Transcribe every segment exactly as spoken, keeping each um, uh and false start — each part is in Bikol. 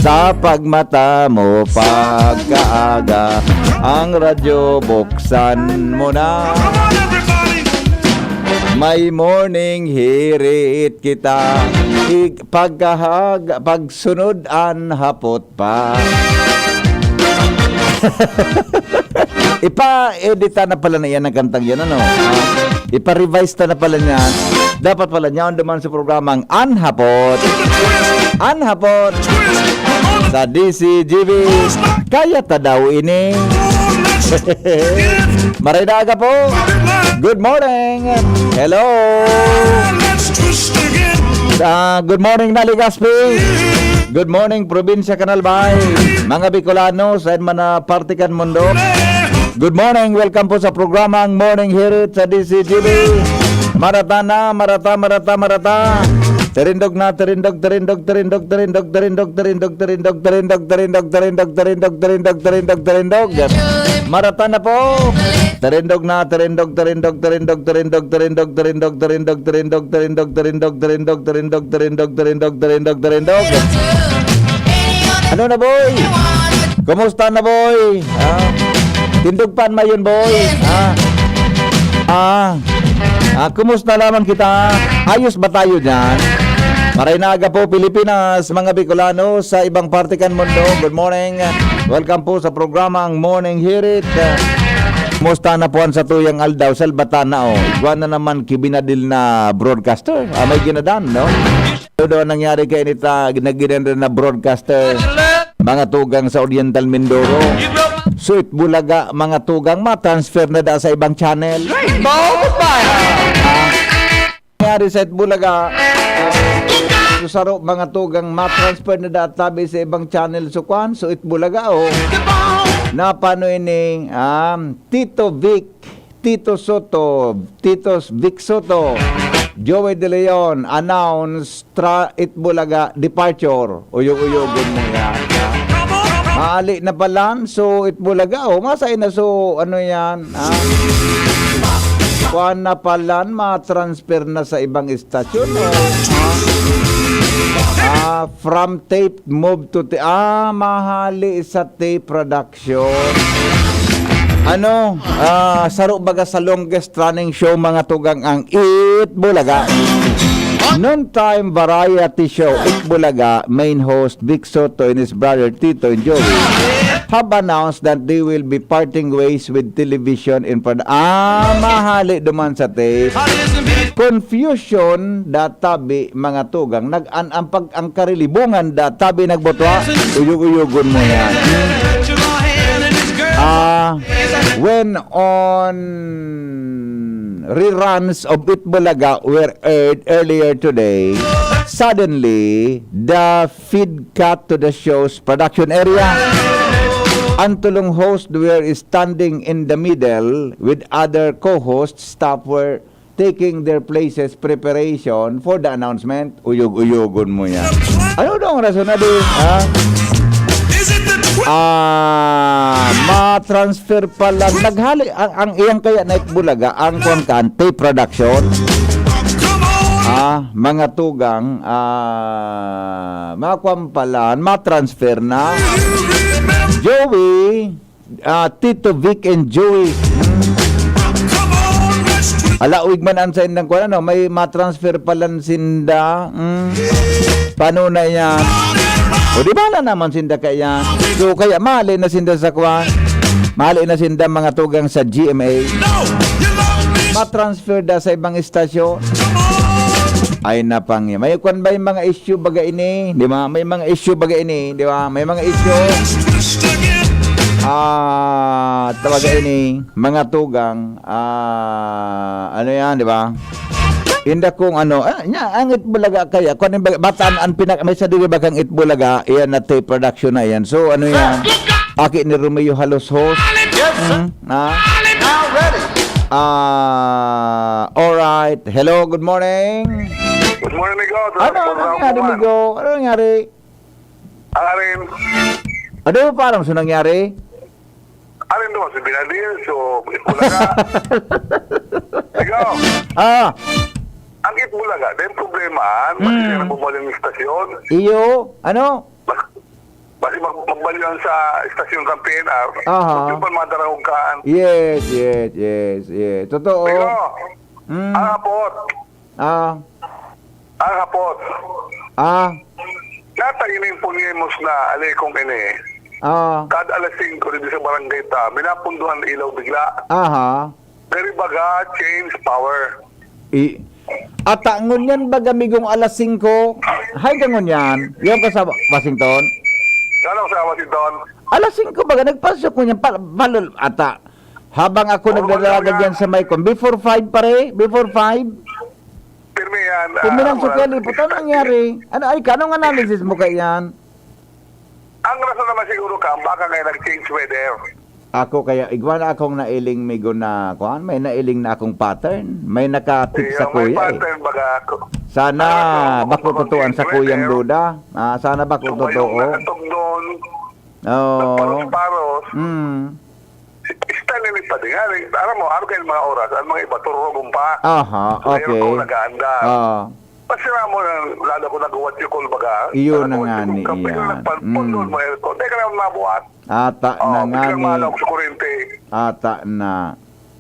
Sa pagmata mo pagkaaga, ang radyo buksan mo na. May morning hirit kita. Ig-, pagkahag-, pagsunod an hapot pa. Ipa-edit ta na pala na yan ang kantang yan, ano? Ah, ipa-revise ta na pala niyan. Dapat pala niyan duman sa programang Anhapot. Anhapot. Sa D C G B. Kaya ta daw ini. Maray na aga po. Good morning. Hello. Ah, good morning, Naligaspi. Good morning, Probinsya Canal Bay. Mga Bicolano, sa man na parte kan mundo. Good morning, welcome po sa programang Morning Hirit sa D C G B. Marata na, marata, marata, marata. Terindog na, terindog, terindog, terindog, terindog, terindog, terindog, terindog, terindog, terindog, terindog, terindog, terindog, terindog, terindog. Marata na po. Terindog na, terindog, terindog, terindog, terindog, terindog, terindog, terindog, terindog, terindog, terindog, terindog, terindog, terindog, terindog, terindog, terindog. Ano na, boy? Kumusta na, boy? Ah, tindog pa an mayon, boy. Ah. Ah. Ah, kumusta lamang kita? Ayos ba tayo dyan? Maray na aga po, Pilipinas, mga Bicolano, sa ibang parte kan mundo. Good morning. Welcome po sa programang Morning Hirit. Kumusta na po an satuyang aldaw? Salbata na, oh. Igwa na naman ki binadil na broadcaster. Ah, may ginadan, no? Ano daw nangyari kay nita, nagginanda na broadcaster? Mga tugang sa Oriental Mindoro. Suit Bulaga, mga tugang, matransfer na da sa ibang channel. Nangyari sa Itbulaga, so saro, mga tugang, matransfer na da tabi sa ibang channel. So, kwan, so Itbulaga, oh. Napano ini, um, Tito Vic, Tito Soto, Tito Vic Soto, Joey De Leon, announce tra Itbulaga departure. Uyog-uyogon mo yan, ha? Maali na palan, so Itbulaga, oh, masay na, so, ano yan, ha? Kuan na palan, ma-transfer na sa ibang istasyon, oh, ha? Ah, from tape, move to ta-, ah, mahali sa tape production. Ano, ah, saro baga sa longest running show, mga tugang, ang Itbulaga. Noontime variety show, Itbulaga, main host Vic Soto and his brother Tito and Joey have announced that they will be parting ways with television in Pad-, ah, mahali duman sa tape. Confusion, databi, mga tugang, nag-an-, ang pag-, ang karilibungan, databi, nagbutwa, uyog-uyogon mo yan. Ah, when on reruns of Itbulaga were aired earlier today, suddenly, the feed cut to the show's production area. Ang tulong host were standing in the middle with other co-hosts, staff were taking their places, preparation for the announcement. Uyog-uyogon mo yan. Ano daw ang rason na di, ha? Ah, ma-transfer pala. Naghali, ang, ang iyang kaya na Itbulaga, ang kuwan ka, ang tape production. Ah, mga tugang, ah, mga kuwan pala, ma-transfer na. Joey, ah, Tito Vic and Joey. Ala, uwig man an saindang kuwan, ano, may ma-transfer palan sinda. Hmm. Paano na yan? O, di ba na naman sinda kaya? So, kaya mali na sinda sa kuwan. Mali na sinda, mga tugang, sa G M A. Ma-transfer da sa ibang istasyon. Ay, napang, may kuwan ba yung mga issue baga ini? Di ba? May mga issue baga ini, di ba? May mga issue. Ah, tawaga ini, mga tugang, ah, ano yan, di ba? Inda kung ano, ah, nya, ang Itbulaga kaya, kung ano yung baga-, bata an, an pinak-, may sadiri bagang Itbulaga, iyan na tape production na yan. So, ano yan? Aki ni Romeo Halos host. Yes, sir. Hmm, ha? Now ready. Ah, alright. Hello, good morning. Good morning, amigo. Ano, ano nangyari, amigo? Ano nangyari? Arin. Ano yung parang so nangyari? Arin doon, si Binadil, so, Itbulaga. Ikaw, Ah, ang Itbulaga, dahil problema, ah, Hmm. Pati na bumalik ng istasyon. Iyo, ano? Mas-, balyon sa estasyon kan P N R. Aha. Yung pa madarangog kaan. Yes, yes, yes, yes. Totoo. Pero, Mm. ang hapot, Ah. ang hapot. Ah. Nata ini yung punyemos na alikong ini. Ah. Kada alas singko dito sa barangay ta, minapunduhan na ilaw bigla. Aha. Gari baga, change power. I, ata ngunyan baga migong alas singko. Hay ka ngunyan. Yung ka sa Washington? Ano sa Washington? Alas singko baga, nagpasok ngunyan. Pa, palul, ata. Habang ako Oo, nagdadalaga wala dyan sa may kon. Before five, pare? Before five? Pirmi yan, Kung ah, minsan Mark. Kaya, lipat, ano nangyari? Ano, ay, anong analysis mo kaya yan? Ang rason naman siguro ka, baka ngayon nag-change weather. Ako kaya, igwa na akong nailing migo na, kuwan, may nailing na akong pattern. May nakatip Iyo, sa may kuya, eh. Pattern baga ako. Sana Ano, bako kung totoo ang sa kung kuyang kung duda. Ah, sana bako kung may totoo. Nakatugnon, Oo. Nagparos-paros. Mm. Style ni Pading. Ano, aram mo, ano kayo mga oras? Ang mga iba, tururugong pa. Aha, So, okay. Kung nag-aanda. Ah. Pasira mo na, lalo ko nag-what you call baga. Iyon na Nag-what nga you call ni ka, pero iyan. Nagpalpon Mm. doon, mga aircon. Teka lang, mabuhat. Ata Oh, na nga biglang ni. Malawak sa kurente. Ata na.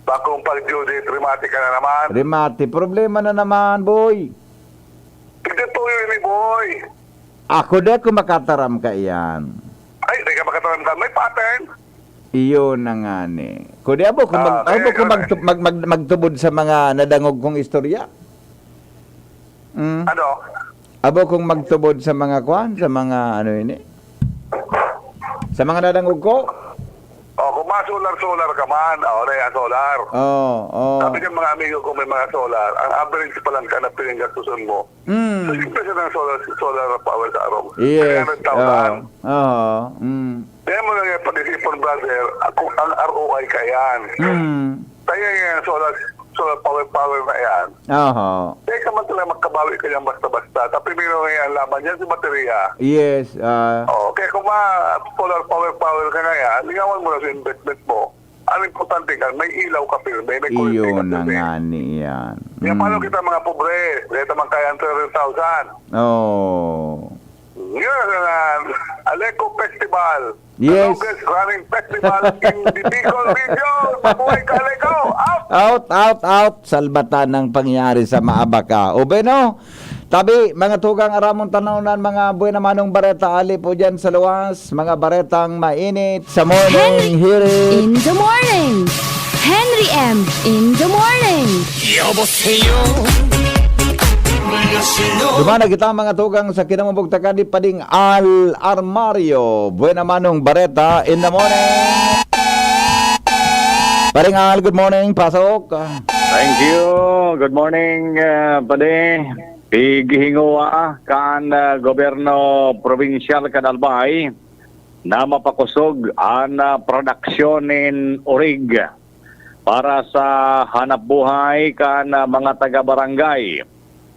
Bakong pag-due date, remate ka na naman. Remate. Problema na naman, boy. Ito tuyo ni boy. Ako di ako makataram kaiyan. Ay, di ka makataram ka. May pattern. Iyon na nga ni. Kundi abo kung mag-, Ah, abo kung kaya magtu-, mag-, mag-, magtubod sa mga nadangog kong istorya. Mm. Ano? Abo kung magtubod sa mga kwan, sa mga ano ini? Sa mga nadangog ko? Oh, kung ma-solar-solar ka man, oh, na yan, solar. Oo, oo. Sabi ng mga amigo ko may mga solar, ang average pa lang ka na pinanggastusan mo, Mm. So, siyempre siya ng solar, solar power sa araw. Yes. Kaya nagtao Oo. daan. Oo. Mm. Kaya mo lang yung pag-isipon, brother, ako, ang R O I ka yan. Mm. Kaya yan, solar, solar power, power na yan. Oho. Kaya ka man talaga magkabawi ka yan basta-basta. Tapos primero nga yan, laban yan sa baterya. Yes, ah. Oo, kaya kung ma-, solar power, power ka na yan, lingawan mo na sa investment mo. Ang importante ka, may ilaw ka pirmi, may kuryente ka Iyon na pirmi. Nga ni iyan. Kaya Mm. paano kita mga pobre? Kaya ta man kaya ang three hundred thousand. Oo. Yun, ah, Aleco Festival. Yes. The longest running festival in the Bicol region. Mabuhay ka, Aleco! Out! Out, out, out! Salbatan ang pangyayari sa Maabaka. O, bueno, tabi, mga tugang aramon tanaw nan mga buena manong bareta ali po dyan sa luwas, mga baretang mainit sa morning Henry hearing. In the morning. Henry M in the morning. 여보세요. Dumana kita mga tugang sa kinamubugtakan ni Pading Al Armario. Buena manong bareta in the morning. Pading Al, good morning. Pasok. Thank you. Good morning, uh, Padi. Pighingoa kan, ah, gobyerno probinsyal kan Albay na mapakosog an, ah, produksyon nin orig para sa hanapbuhay kan, ah, mga taga-barangay.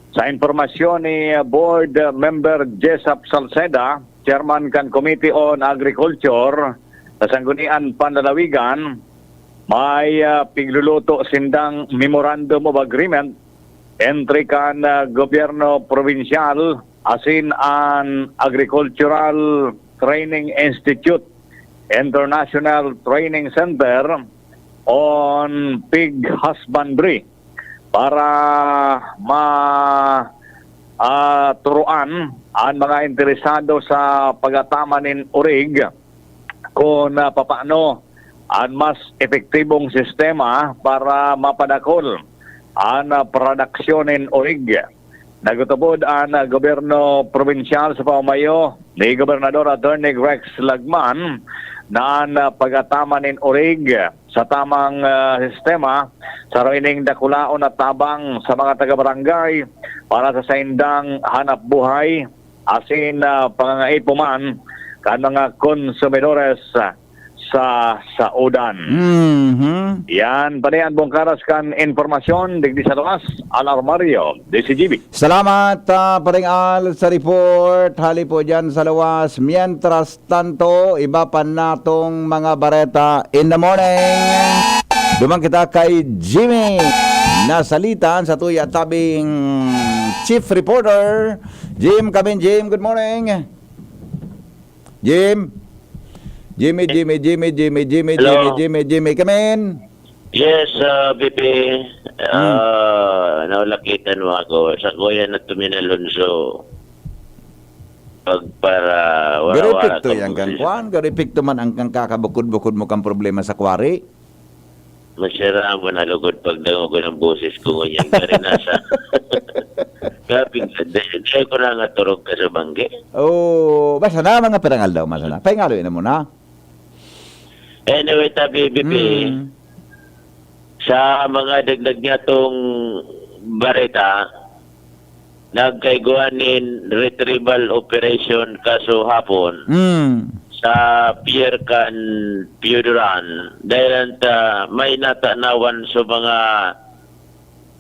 Sa impormasyon ni, ah, Board Member Jessup Salceda, Chairman kan Committee on Agriculture sa Sangguniang Panlalawigan, may, ah, pigluluto sindang Memorandum of Agreement entre kan, ah, gobyerno probinsyal asin an Agricultural Training Institute International Training Center on Pig Husbandry para ma-, ah, turuan an mga interesado sa pag-ataman nin orig kun, ah, papaano an mas epektibong sistema para mapadakol an, ah, produksyon nin orig. Nagtutubod an, ah, gobyerno probinsyal sa pamamayo ni Gobernador Attorney Rex Lagman na an, ah, pag-ataman nin orig sa tamang, ah, sistema saro ining dakulaon na tabang sa mga taga-barangay para sa saindang hanapbuhay asin, ah, pangangaipo man kan mga konsumidores, ah, sa saodan. Mhm. Yan, Padi, an buong karas kan impormasyon digdi sa luwas, Al Armario, D C G B. Salamat, ah, Paring Al, sa report. Hali po dyan sa luwas. Mientras tanto, iba pa natong mga bareta in the morning. Duman kita kay Jimmy Nasalitan sa tuya tabing chief reporter. Jim, Kabin Jim, good morning. Jim? Jimmy, Jimmy, Jimmy, Jimmy, Jimmy, Hello. Jimmy, Jimmy, Jimmy, come in. Yes, ah, B P, Hmm. ah, naulakitan mo ako. Sa kuya na tuminalunso. Pag para Garo wara-wara epekto ka yan kan boses. Kwan, garo epekto man ang kang kakabukod-bukod mo kang problema sa kwari. Masira mo na lugod pag dangog ko ng boses ko ngunyan. Gari nasa. Kaping sa dahil, dahil ko na nga turog ka sa banggi. Oh, basta na mga pirangal daw, masa na. Paingalo na mo na. Anyway, tabi, B P, Mm. sa mga dagdag niya tong bareta, nagkaigwa nin retrieval operation kaso hapon Mm. sa pier kan Pioduran. Dahil ta may natanawan sa mga,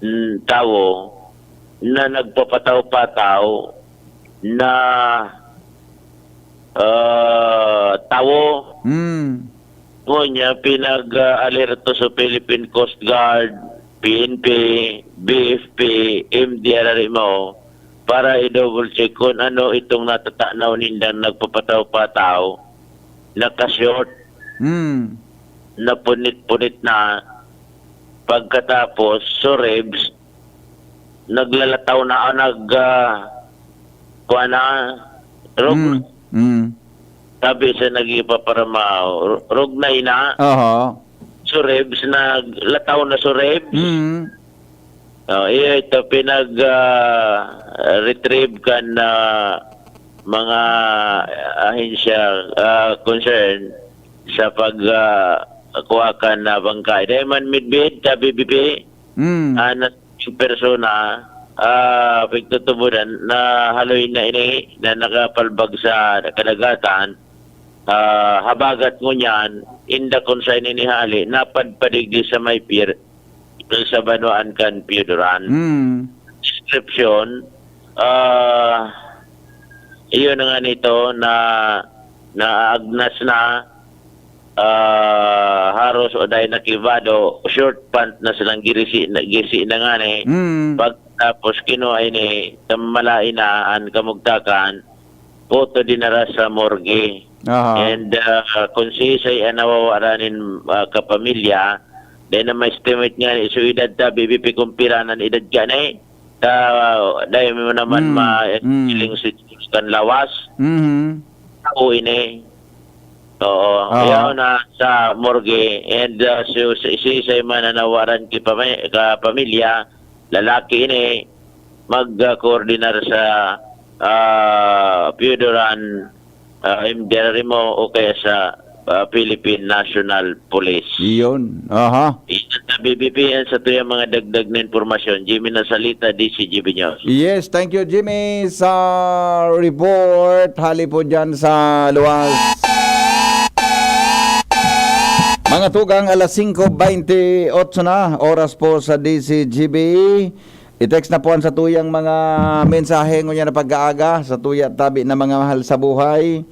mm, tawo na nagpapataw-pataw na, ah, tawo. Mm. Ngunyan, pinag-alerto sa Philippine Coast Guard, P N P, B F P, M D R R M O, para i-double check kung ano itong natatanaw nindang nagpapataw-pataw, naka-short, Mm. napunit-punit na, pagkatapos, so ribs, naglalataw na, ah, nag, ah, kuha na, rog-, Mm. Mm. sabi sa nagpaparamaw, ro-, rognay na, Oho. so ribs, naglataw na so ribs. Mm. Oh, iyo ito, pinag, ah, retrieve kan, ah, mga ahensya, ah, concern sa pag, ah, kuha kan, ah, bangkay. Dahil man midbid, tabi, B P, Mm. ah, na yung persona, ah, pagtutubudan na haloy na ini na nakapalbag sa kadagatan, ah, habagat ngunyan, inda kun sa ininihali, napadpadigdi sa may pier, sa banwaan kan Pioduran. Mm. Description, ah, iyon na nga nito na naagnas na, ah, haros o dahil nakibado, short pant na silang girisi na, gisi na nga ni. Mm. Pagkatapos kinuha ini, tamalain na an kamugtakan, puto dinara sa morgue. Aha. And, ah, kung sisay ang nawawaran nin, ah, kapamilya, dahil na ma-estimate nga ni, so edad ta, B B P, kung pira na edad ka na eh. Ta, dahil mo naman Mm. ma-, Mm. feeling si kan lawas. Mhm. Tao ini. Oo. Aha. Yaon na sa morgue. And, ah, so, si, sisay man na nawaran ki pami-, kapamilya, lalaki ini, mag, ah, koordinar sa, ah, Pioduran, ah, M D R R M O o kaya sa, ah, Philippine National Police. Iyon. Aha. Iyan sa B B P, yan sa tuyang mga dagdag na impormasyon. Jimmy Nasalita, D C G B News. Yes, thank you, Jimmy, sa report. Hali po dyan sa luwas. Mga tugang, alas singko baynte otso na, oras po sa D C G B. I-text na po ang satuyang mga mensahe ngunyan na pag-aaga, satuya tabi na mga mahal sa buhay.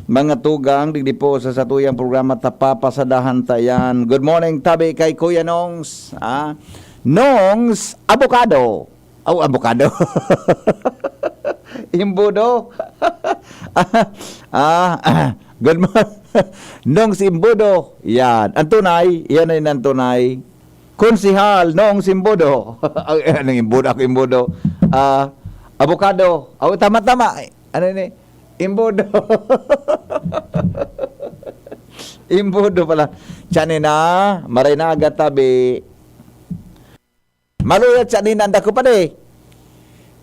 Mga tugang, digdi po sa satuyang programa, Tapapasadahan Ta Yan. Good morning, tabi kay Kuya Nongs. Ah, Nongs, abogado. Oh, abogado. Imbudo. Ah, ah, good morning. Nongs Imbudo. Yan. Ang tunay, yan ay ang tunay. Konsehal Nongs Imbudo. Ay, anong Imbudo? Ako Imbudo. Ah, abogado. Oh, tama, tama. Ano ni? Imbudo. Imbudo pala. Tiyan na, maray na aga tabi. Maluyat siya ni nanda ko pa di.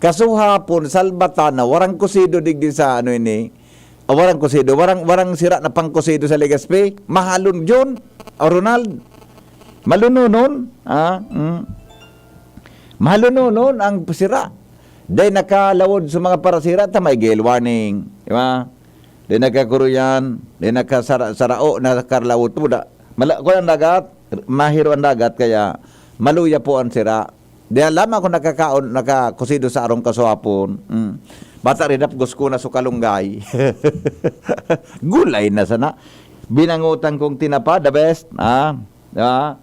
Kasuhapon, salbatan na, warang kusido digdi sa ano ini. Ah, warang kusido, warang, warang sira na pangkusido sa Legazpi. Mahalon yun, o Ronald. Malununon, ah, mm. Malununon ang sira. Dahil nakalawod sa mga parasira, ta may gale warning. Di ba? Dahil nagkakuruyan, dahil nakasara-, sarao, nakarlawod. Tuda. Mala-, kung ang dagat, mahiro ang dagat, kaya maluya po ang sira. Diyan lamang ako nakakaon, nakakusido sa arong kasuhapon. Mm. Bata rin, napgos ko na sa kalunggay. Gulay na sana. Binangutan kong tinapa, the best. Ah, ah.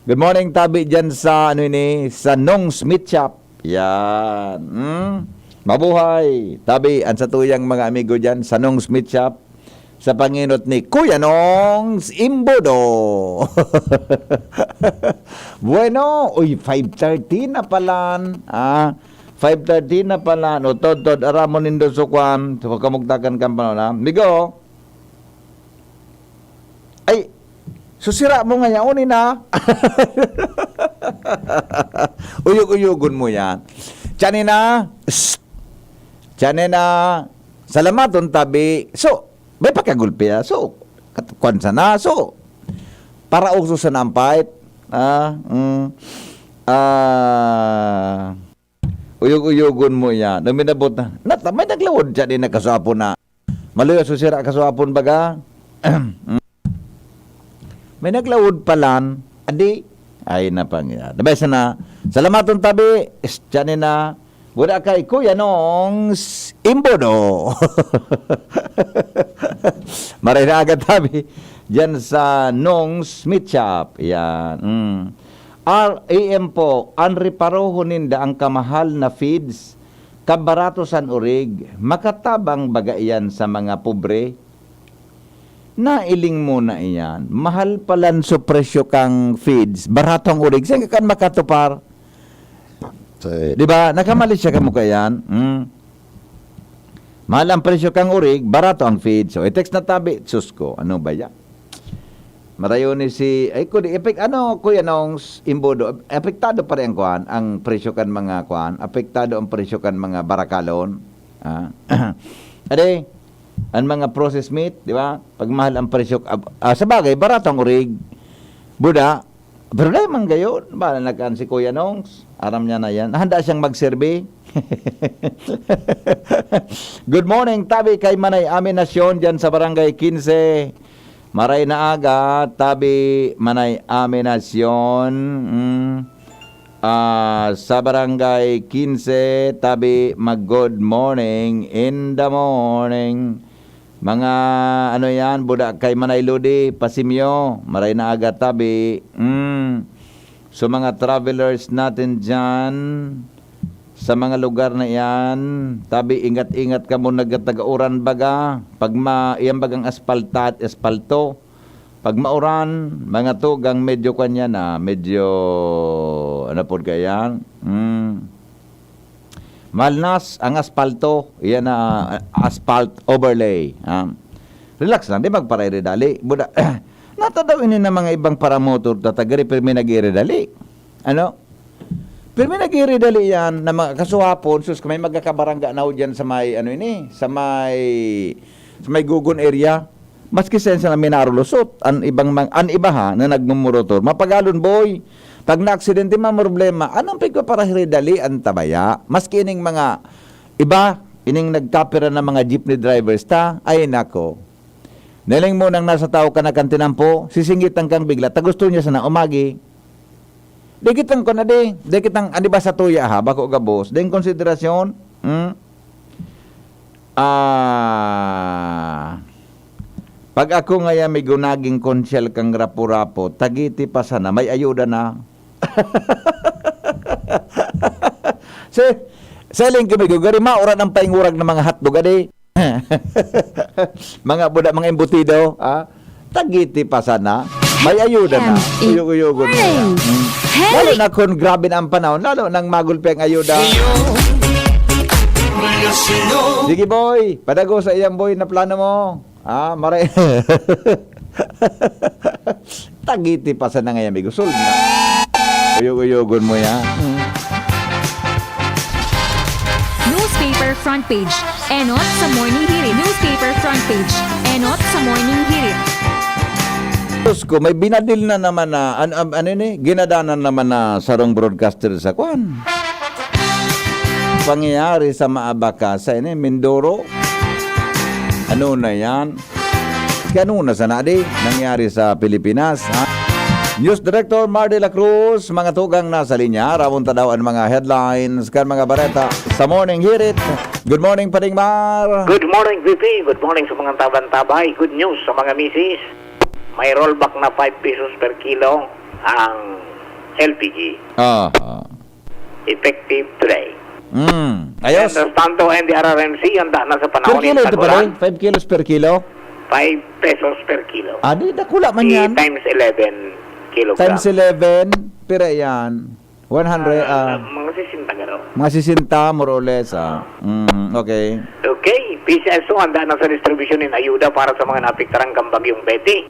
Good morning, tabi dyan sa, ano ini, sa Nong Smith Shop. Yan. Hmm? Mabuhay. Tabi, ang satuyang mga amigo dyan sa Nong Smith Shop. sa pangenot ni Kuya Nongs Imbodo. Bueno, uy, five thirty na palan, ah. Five thirty na palan. O, tod, tod, aramon nindo sukwan. So, kamugtakan kan panahon, ha? Migo. Ay, so sira mo nga yaon, ina. Uyog-uyogon mo yan. Tiyan, ina. Shh. Tiyan, ina. Salamaton tabi. So, may pakagulpi na. So, kat-, kwan sana. So, para uso sana ang fight. Ah, mm. Ah, uyog-uyogon mo yan. Nung minabot na, nata, may naglawod siya din nagkasapon na. Maluya so sira kasapon baga. May naglawod palan. Adi, ay na pang yan. Sabay sana, salamaton tabi, is, tiyan na, buda kay Kuya Nongs Imbodo. Maray na agad tabi, dyan sa Nongs Meat Shop. Yan. Mm. R A M po, ang reparohon ninda ang kamahal na feeds, kabarato san orig, makatabang baga iyan sa mga pobre? Nailing mo na iyan. Mahal palan so presyo kang feeds, barato ang orig. Saan ka kan makatupar? Di ba? Nakamalis siya kamo kaiyan. Hmm. Mahal ang presyo kang orig, barato ang feeds. So, i-text na tabi. Sus ko, ano ba yan? Marayo ni si, ay, kung di, epek-, ano, Kuya Nongs Imbodo, apektado pa rin ang kuan, ang presyo kan mga kuan, apektado ang presyo kan mga barakalon. Ah. Ade, ang mga processed meat, di ba? Pag mahal ang presyo, ab-, ah, sa bagay, barato ang orig. Buda, pero dahil man gayon, bala nagkaan si Kuya Nongs, aram niya na yan. Handa siyang magserbi. Good morning, tabi kay Manay Aminasyon dyan sa Barangay quince. Maray na aga, tabi Manay Aminasyon. Mm. Ah, sa Barangay quince, tabi, mag-good morning in the morning. Mga, ano yan, buda kay Manay Lodi, Pasimyo, maray na aga tabi. Mm. So, mga travelers natin dyan, sa mga lugar na yan, tabi, ingat-ingat kamo nagtatagauran baga. Pag ma-, yan bagang aspaltat, espalto. Pag mauran, mga tugang medyo kanya na, medyo, ano po kaya? Mm. Malnas ang aspalto, iyan na, ah, asphalt overlay, ah. Relax lang, di magparairi-dali. Buda, nata daw ini na mga ibang paramotor, tatagari, pero may nag-iiri-dali. Ano? Pero may nag-iiri-dali yan na mga kasuhapon, sus, may magkakabarangga na ho dyan sa may, ano ini, sa may, sa may Gugon area. Maski sensa na minarulusot, an ibang mang-, an iba ha, na nagmumorotor. Mapagalon, boy. Pag naaksidente, mamroblema. Anong pigpaparahiridali an tabaya? Maski ining mga iba, ining nagkapira na mga jeepney drivers ta, ay nako. Naling mo nang nasa tao ka na kan tinampo, sisinggitan kang bigla, ta gusto niya sana umagi. Di kitang kun adi, di kitang, adi ba sa tuya ha, bako gabos, ding konsiderasyon, hmm? Ah, pag ako ngaya may gunaging konsyel kang rapo-rapo, tagiti pa sana, may ayuda na. Si, sa iling kami gugari, mauran ang paingurag ng mga hotdog, adi. Mga buda, mga embutido, ah, tagiti pa sana. May ayuda na. Uyog-uyogon mo na. Hmm. Lalo na kung grabe na ang panahon, lalo nang magulpi ang ayuda. Sige, boy. Padago sa iyang boy na plano mo. Ah, maray. Tagiti pa sana ngayon, amigo. Sul na. Uyog-uyogon mo yan. Hmm. Newspaper front page. Enot sa Morning Hirit. Newspaper front page. Enot sa Morning Hirit. Diyos ko, may binadil na naman na, an, an, ano ni, ginadanan naman na sarong broadcaster sa kwan. Pangyayari sa Maabaka, sa ini, Mindoro. Ano na yan? Kaya ano na sana di nangyari sa Pilipinas, ha? News Director Mar de la Cruz, mga tugang nasa linya, rawon ta daw ang mga headlines kan mga bareta sa Morning Hirit. Good morning, Pading Mar. Good morning, V P. Good morning sa mga tabantabay. Good news sa mga misis. May rollback na five pesos per kilo ang L P G. Ah. Effective today. Mm. Ayos. Mientras tanto, N D R R M C, handa na sa Per panahon kilo ng ito pala, tag-ulan. eh? Five kilos per kilo? Five pesos per kilo. Ah, di, dakula man I yan. Times eleven kilogram. Times eleven, pira yan? One hundred, Ah, ah, mga sesenta garo. Mga sesenta, more or less, ah. Mm, okay. Okay, P C S O handa na sa distribusyon nin ayuda para sa mga naapektaran kan Bagyong Betty.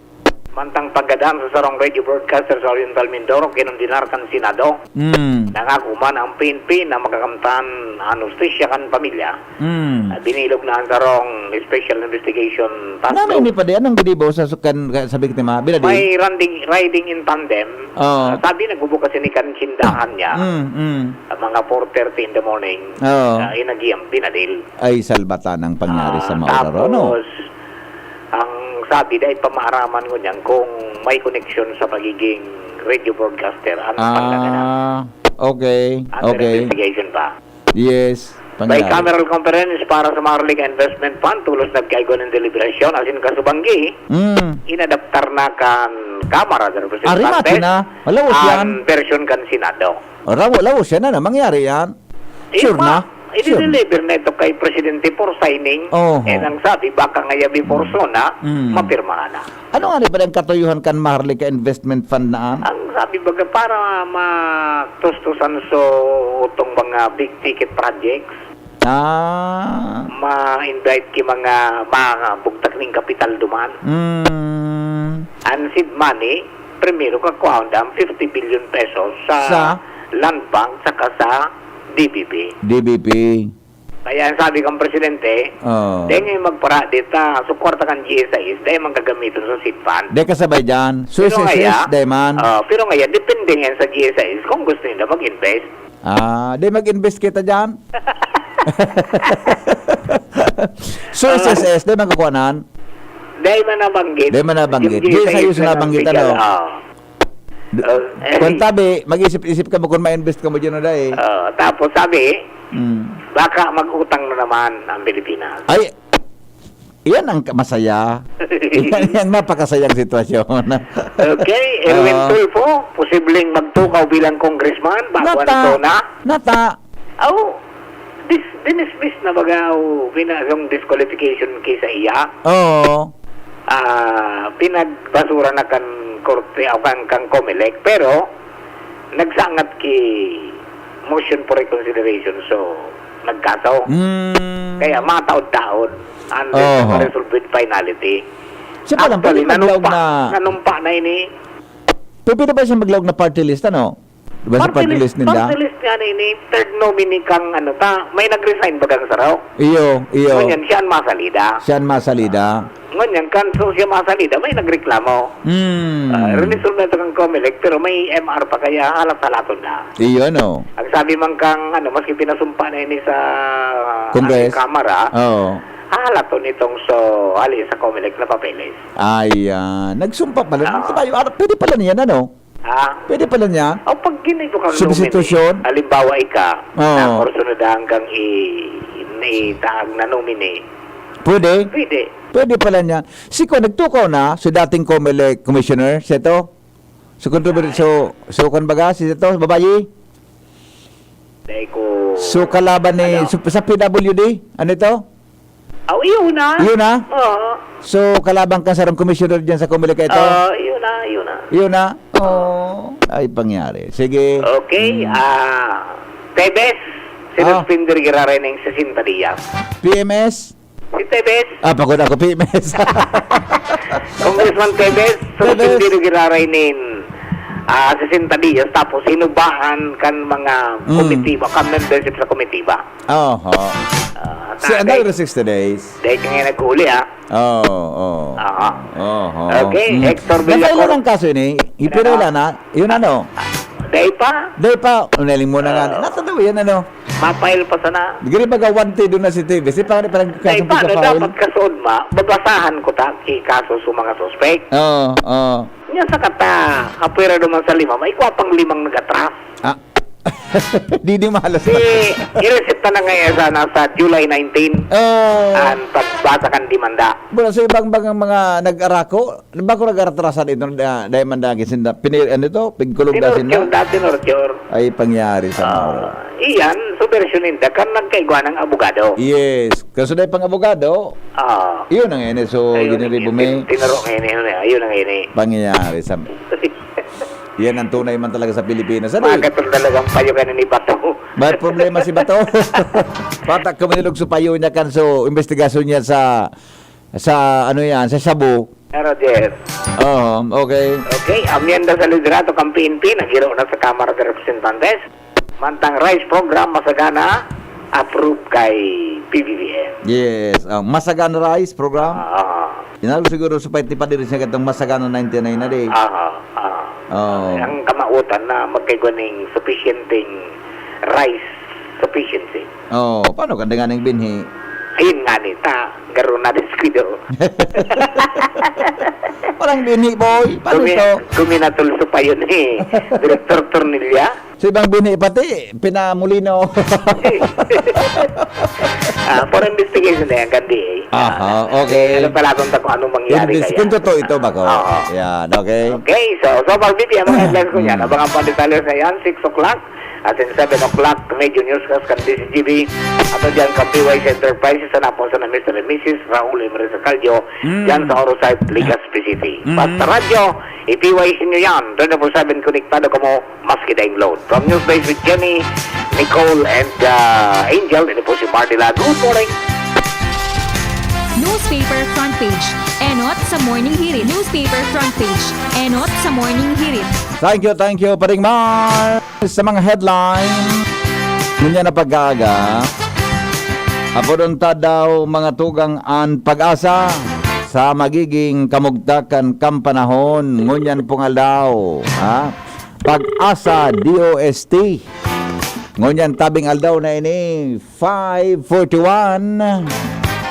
Mantang paggadan sa sarong radio broadcaster sa Oriental Mindoro, kinondenar kan Senado. Mm. Nangako man ang P N P na makakamtan anestesya kan pamilya. Mm. Ah, binilog na ang sarong Special Investigation Task Ano Force. Ini pa di? Anong gidibo sa sukan, sa biktima? Binadi? May riding, riding in tandem. Oo. Ah, sabi, nagbubukas ini kan tindahan niya. Mm, mm. Ah, mga four thirty in the morning. Oo. Ah, inagiyang binadil. Ay, salbatan ang pangyari Ah, sa Mauraro, no? Tapos, ang sabi, dahil pamaaraman ko niyan kung may koneksyon sa pagiging radio broadcaster, ang pagkagana. Ah, okay, Under okay. investigation pa. Yes, pangyari. Bicameral conference para sa Maharlika Investment Fund, tolos nagkaigwa nin deliberasyon, asin kasubanggi, Mm. inadaptar na kan Kamara de Ari, Representantes mati na. Malawos yan. ang bersyon kan Senado. Rawo, lawos yan, ano? Mangyari yan? Eh, Sure ma-, na? Sure. i-deliver na ito kay Presidente for signing. Oho. Eh, nang sabi, baka ngaya before Mm. SONA, Mm. mapirmahan na. Ano nga ni ba ang katuyuhan kan Maharlika Investment Fund na an? Ang sabi baga, para matustusan so utong mga big ticket projects, Ah. ma-invite ki mga, mga bugtak ning kapital duman. Mm. An seed money, primero kakuhaon dan fifty billion pesos sa Sa? Land Bank saka sa D B P. D B P. Kaya ang sabi kang presidente, Oo. "Dai ngayon magpara dita, so kwarta kan G S I S, dai man gagamiton sa seed fund." Dai kasabay dyan. So, Pero S S S, ngaya, dai man. oh, pero ngaya, depende ngayon sa G S I S kung gusto nila mag-invest. Ah, dai mag-invest kita dyan. So, Ah. S S S, dai man kakuhanan? Dai man nabanggit. Dai man nabanggit. Yung G S I S G S I S na lang ang nabanggit, legal, ano? oh. D-, Oh, eh. kung tabi, mag-isip-isip ka mo kung ma-invest ka mo dyan o dai. Oh, tapos sabi, Mm. baka mag-utang na naman ang Pilipinas. Ay, yan ang ka-, masaya. Yan, yan napakasayang sitwasyon. Okay, Erwin Oo. Tulfo, posibleng magtukaw bilang congressman, bago ang Nata, SONA. nata. Aw, dis-, dinismiss na baga o pina-, yung disqualification case sa iya? Oo. Ah, pinagbasura na kan korte o kan, kan Comelec, pero nagsangat ki motion for reconsideration, so nagkaso. Mm. Kaya mataod-taod, unless Oho. ma-resolve with finality. Siya pa lang, Actually, pwede maglaog nanumpa, na nanumpa na ini. Pwede ba siya maglaog na party list, ano? Di ba sa Party party list, list ninda? party list nga na ini, third nominee kang ano ta, may nag-resign bagang saro. Iyo, iyo. Ngunyan, siya ang masalida. Siya ang masalida. Ngunyan, kan so siya masalida, may nagreklamo. Hmm. Ah, resolve na ito kang Comelec, pero may M R pa kaya halat-halaton na. Iyo, no? Ang sabi man kang, ano, maski pinasumpa na ini sa, Congress? ano, Kamara, Oo. hahalaton itong so, hali sa Comelec na papeles. Ayan. Nagsumpa pala. Oo. Sabi, ah, pwede pala niyan, ano? Ha? Pwede pala niya? O, pag ginito kang Substitution? nominee, halimbawa ika, Oo. na kursunadahan kang i-, itaag na nominee. Pwede? Pwede. Pwede pala niya. Si Kwan, nagtukaw na, si dating Comelec commissioner, si ito? So, controver-, Ay. so, so, kwan baga, si ito, babayi? Dai ko So, kalaban ni, Ano? so, sa P W D? Ano ito? Aw, iyo na. Iyo na? Oo. So, kalaban ka sa rong commissioner dyan sa Comelec ito? Oo, iyo na, iyo na. Iyo na? Oh, ay pangyari. Sige. Okay, Mm. ah, Tebes, Ah. sinuspindi giraray ning sesenta diyas. P M S? Si Tebes. Ah, pagod ako, P M S. Congressman Tebes, Tebes. sinuspindi giraray nin, ah, sesenta diyas, tapos hinubahan kan mga Mm. komitiba, kan membership sa komitiba. Oho. Ah, Si tagay. another sixty days. Dahil ka nga nag-uli, ah. Oo, oo. Aha. Oho. Okay, Mm. Hector Villacor. Nafile na ang kaso ini. Ipirela Ano? na. Yun ano? Dahil pa? Dahil pa. Unaling mo na nga. Ah. Nasa daw yan, ano? Ma-file pa sana. Giri baga wanted doon na si T V. Si pare parang Dahil kasong pa, ano, pagka-file. dapat kasunod ma, babasahan ko ta, ki kaso sa mga suspect. Oo, oo. Nga sa kata, kapwera naman sa lima, may kwa pang limang nag-atras. Ah. Di, di mahalas Si, iresepta na ngayon sa nasa July nineteen Oh. ang pagbasa kan demanda. Wala sa ibang bang mga nag-arako, bako nag-aratrasan ito na dahil man dagis sinda. Pinir, ano ito? Pigkulog na sinda. Tinorture, da, tinorture. Ay, pangyari sa mga. Ah, iyan, so version ninda, kan nagkaigwa ng abogado. Yes. Kaso dahil pang abogado, Ah. yun ang ini. So, Ayun, yun ang ribo tin-, may tinuro ngayon, yun, yun, yun ang ini. Pangyayari sa. Yan ang tunay man talaga sa Pilipinas. Ano? Mga katong talagang payo ka na ni Bato. May problema si Bato. Patak ko manilog sa payo niya kan so investigasyon niya sa sa ano yan, sa shabu. Pero, Jeff, Oo, okay. Okay, amyenda sa liderato kan P N P, naghiro na sa Kamara de Representantes. Mantang rice program, masagana, approved kay P B B M. Yes, ang Masagan Rice Program. Ah, Inalo siguro sa pwede pa diri sa gatong Masagan na ninety-nine na di. ah, ah. Oh. Ang kamautan na magkaigwa ning sufficienting rice sufficiency. Oh, paano ka nga ning binhi? Ayun nga ni ta, garo na diskuido. Walang binhi, boy. Paano Gumi- ito? Guminatul sa payo ni Director Tornilla. Sa ibang binhi pati, pinamulino. Ah, for investigation na yan, kandi eh. Aha, okay. Ano pala kung, kung anong mangyari Imbis-, kaya? kung totoo ito, bako. Oo. Yan, okay. Okay, so, so pag B P M, mga headlines ko niyan, Mm. abangan po ang detalye na yan, six o'clock at in seven o'clock, medyo newscast kan D Z G B, at dyan kan P Y C Enterprises, sa napuso na Mister and Missus Raul Emery Sacalyo, Mm. dyan sa Orosay, Legazpi City. Mm. Basta radyo, i-P Y C nyo yan, twenty-four seven konektado kamo, maski daing load. From News Base with Jenny, Nicole, and uh, Angel, ini po si Mardy Lago. Good morning. Newspaper front page. Enot sa Morning Hirit. Newspaper front page. Enot sa Morning Hirit. Thank you, thank you, Paring Mar, sa mga headline. Ngunyan na pag-aaga, apodon ta daw mga tugang an pag-asa sa magiging kamugtakan kan panahon. Ngunyan pong aldaw, ha? Pag-asa D O S T. Ngunyan tabing aldaw na ini, five forty-one.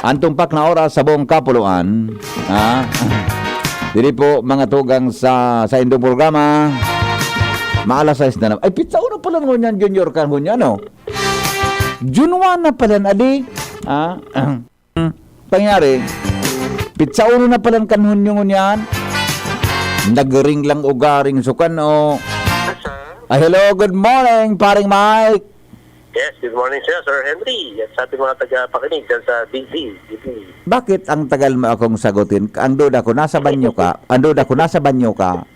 Ang tumpak na oras sa buong kapuluan. Ha? Dili po, mga tugang sa, sa indong programa. Maalas sais na naman. Ay, pitsa uno pala ngunyan, Junior, kan ngunyan, no? Junwa na pala, adi. Ha? Pangyari, pitsa uno na pala kan Hunyo ngunyan. Nagring lang ugaring sukan, o. Ay, hello, good morning, Paring Mike. Yes, good morning, sir, Sir Henry. At sa ating mga tagapakinig dyan sa D Z, D Z. Bakit ang tagal mo akong sagutin? Ang duda ko, nasa banyo ka? Ang duda ko, nasa banyo ka?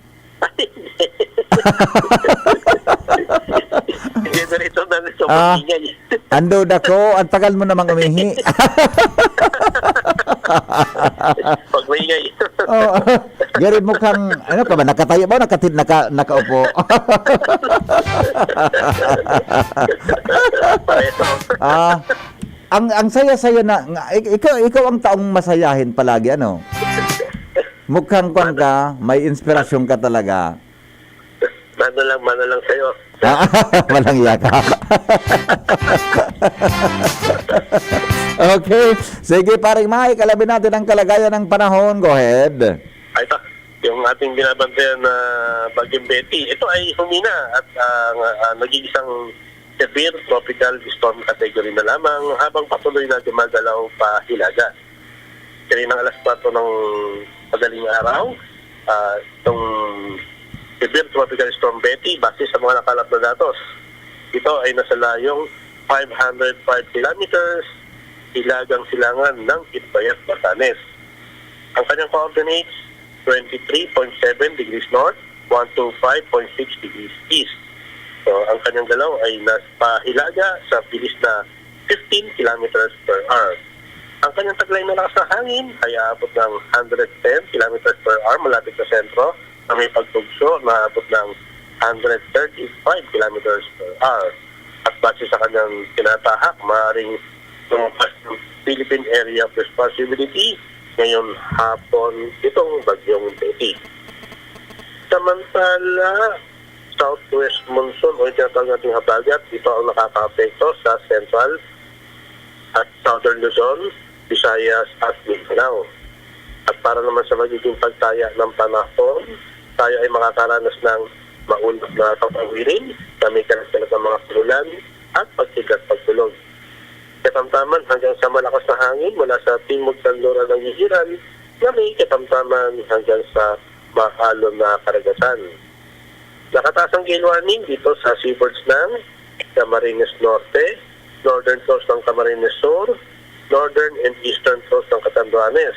Hindi, diretso na rin sa Ah. pagingay. Ang duda ko, ang tagal mo namang umihi. Pag maingay. Oh, gari mo kang, ano ka ba, nakatayo ba o nakati-, naka, nakaupo? Pareho. Ah, ang, ang saya-saya na, nga, ik-, ikaw, ikaw ang taong masayahin palagi, ano? Mukhang kwan ka, may inspirasyon ka talaga. Mano lang, mano lang sa'yo. Ah, walang yaka. Okay. Sige, Paring Mike, alamin natin ang kalagayan ng panahon. Go ahead. Ay, ito, yung ating binabantayan na Bagyong Betty, ito ay humina at ah, nga- ah, naging isang severe tropical storm category na lamang habang patuloy na gumagalaw pa Hilaga. Kaninang alas kwatro ng madaling araw, ah, itong severe tropical storm Betty, base sa mga nakalap na datos, ito ay nasa layong five hundred five kilometers hilagang silangan ng Itbayat, Batanes. Ang kanyang coordinates, twenty-three point seven degrees north, one two five point six degrees east. So, ang kanyang galaw ay nasa pahilaga sa bilis na fifteen kilometers per hour. Ang kanyang taglay na lakas ng hangin ay aabot ng hundred ten kilometers per hour malapit sa sentro, na may pagtugso na abot ng hundred thirty-five kilometers per hour. At base sa kanyang tinatahak, maaaring lumabas ng Philippine Area of Responsibility ngayong hapon itong Bagyong Betty. Samantala, southwest monsoon o yung tinatawag nating habagat, ito ang nakakaapekto sa central at southern Luzon, Visayas at Mindanao. At para naman sa magiging pagtaya ng panahon, tayo ay makakaranas ng maulap na kapawirin na may kalat-kalat ng mga pululan at pagsigat pagtulog. Katamtaman hanggang sa malakas na hangin mula sa timog kanluran ng Ihiran na may katamtaman hanggang sa maalon na karagatan. Nakataas ang gale warning dito sa seaboards ng Camarines Norte, northern coast ng Camarines Sur, northern and eastern coast ng Catanduanes,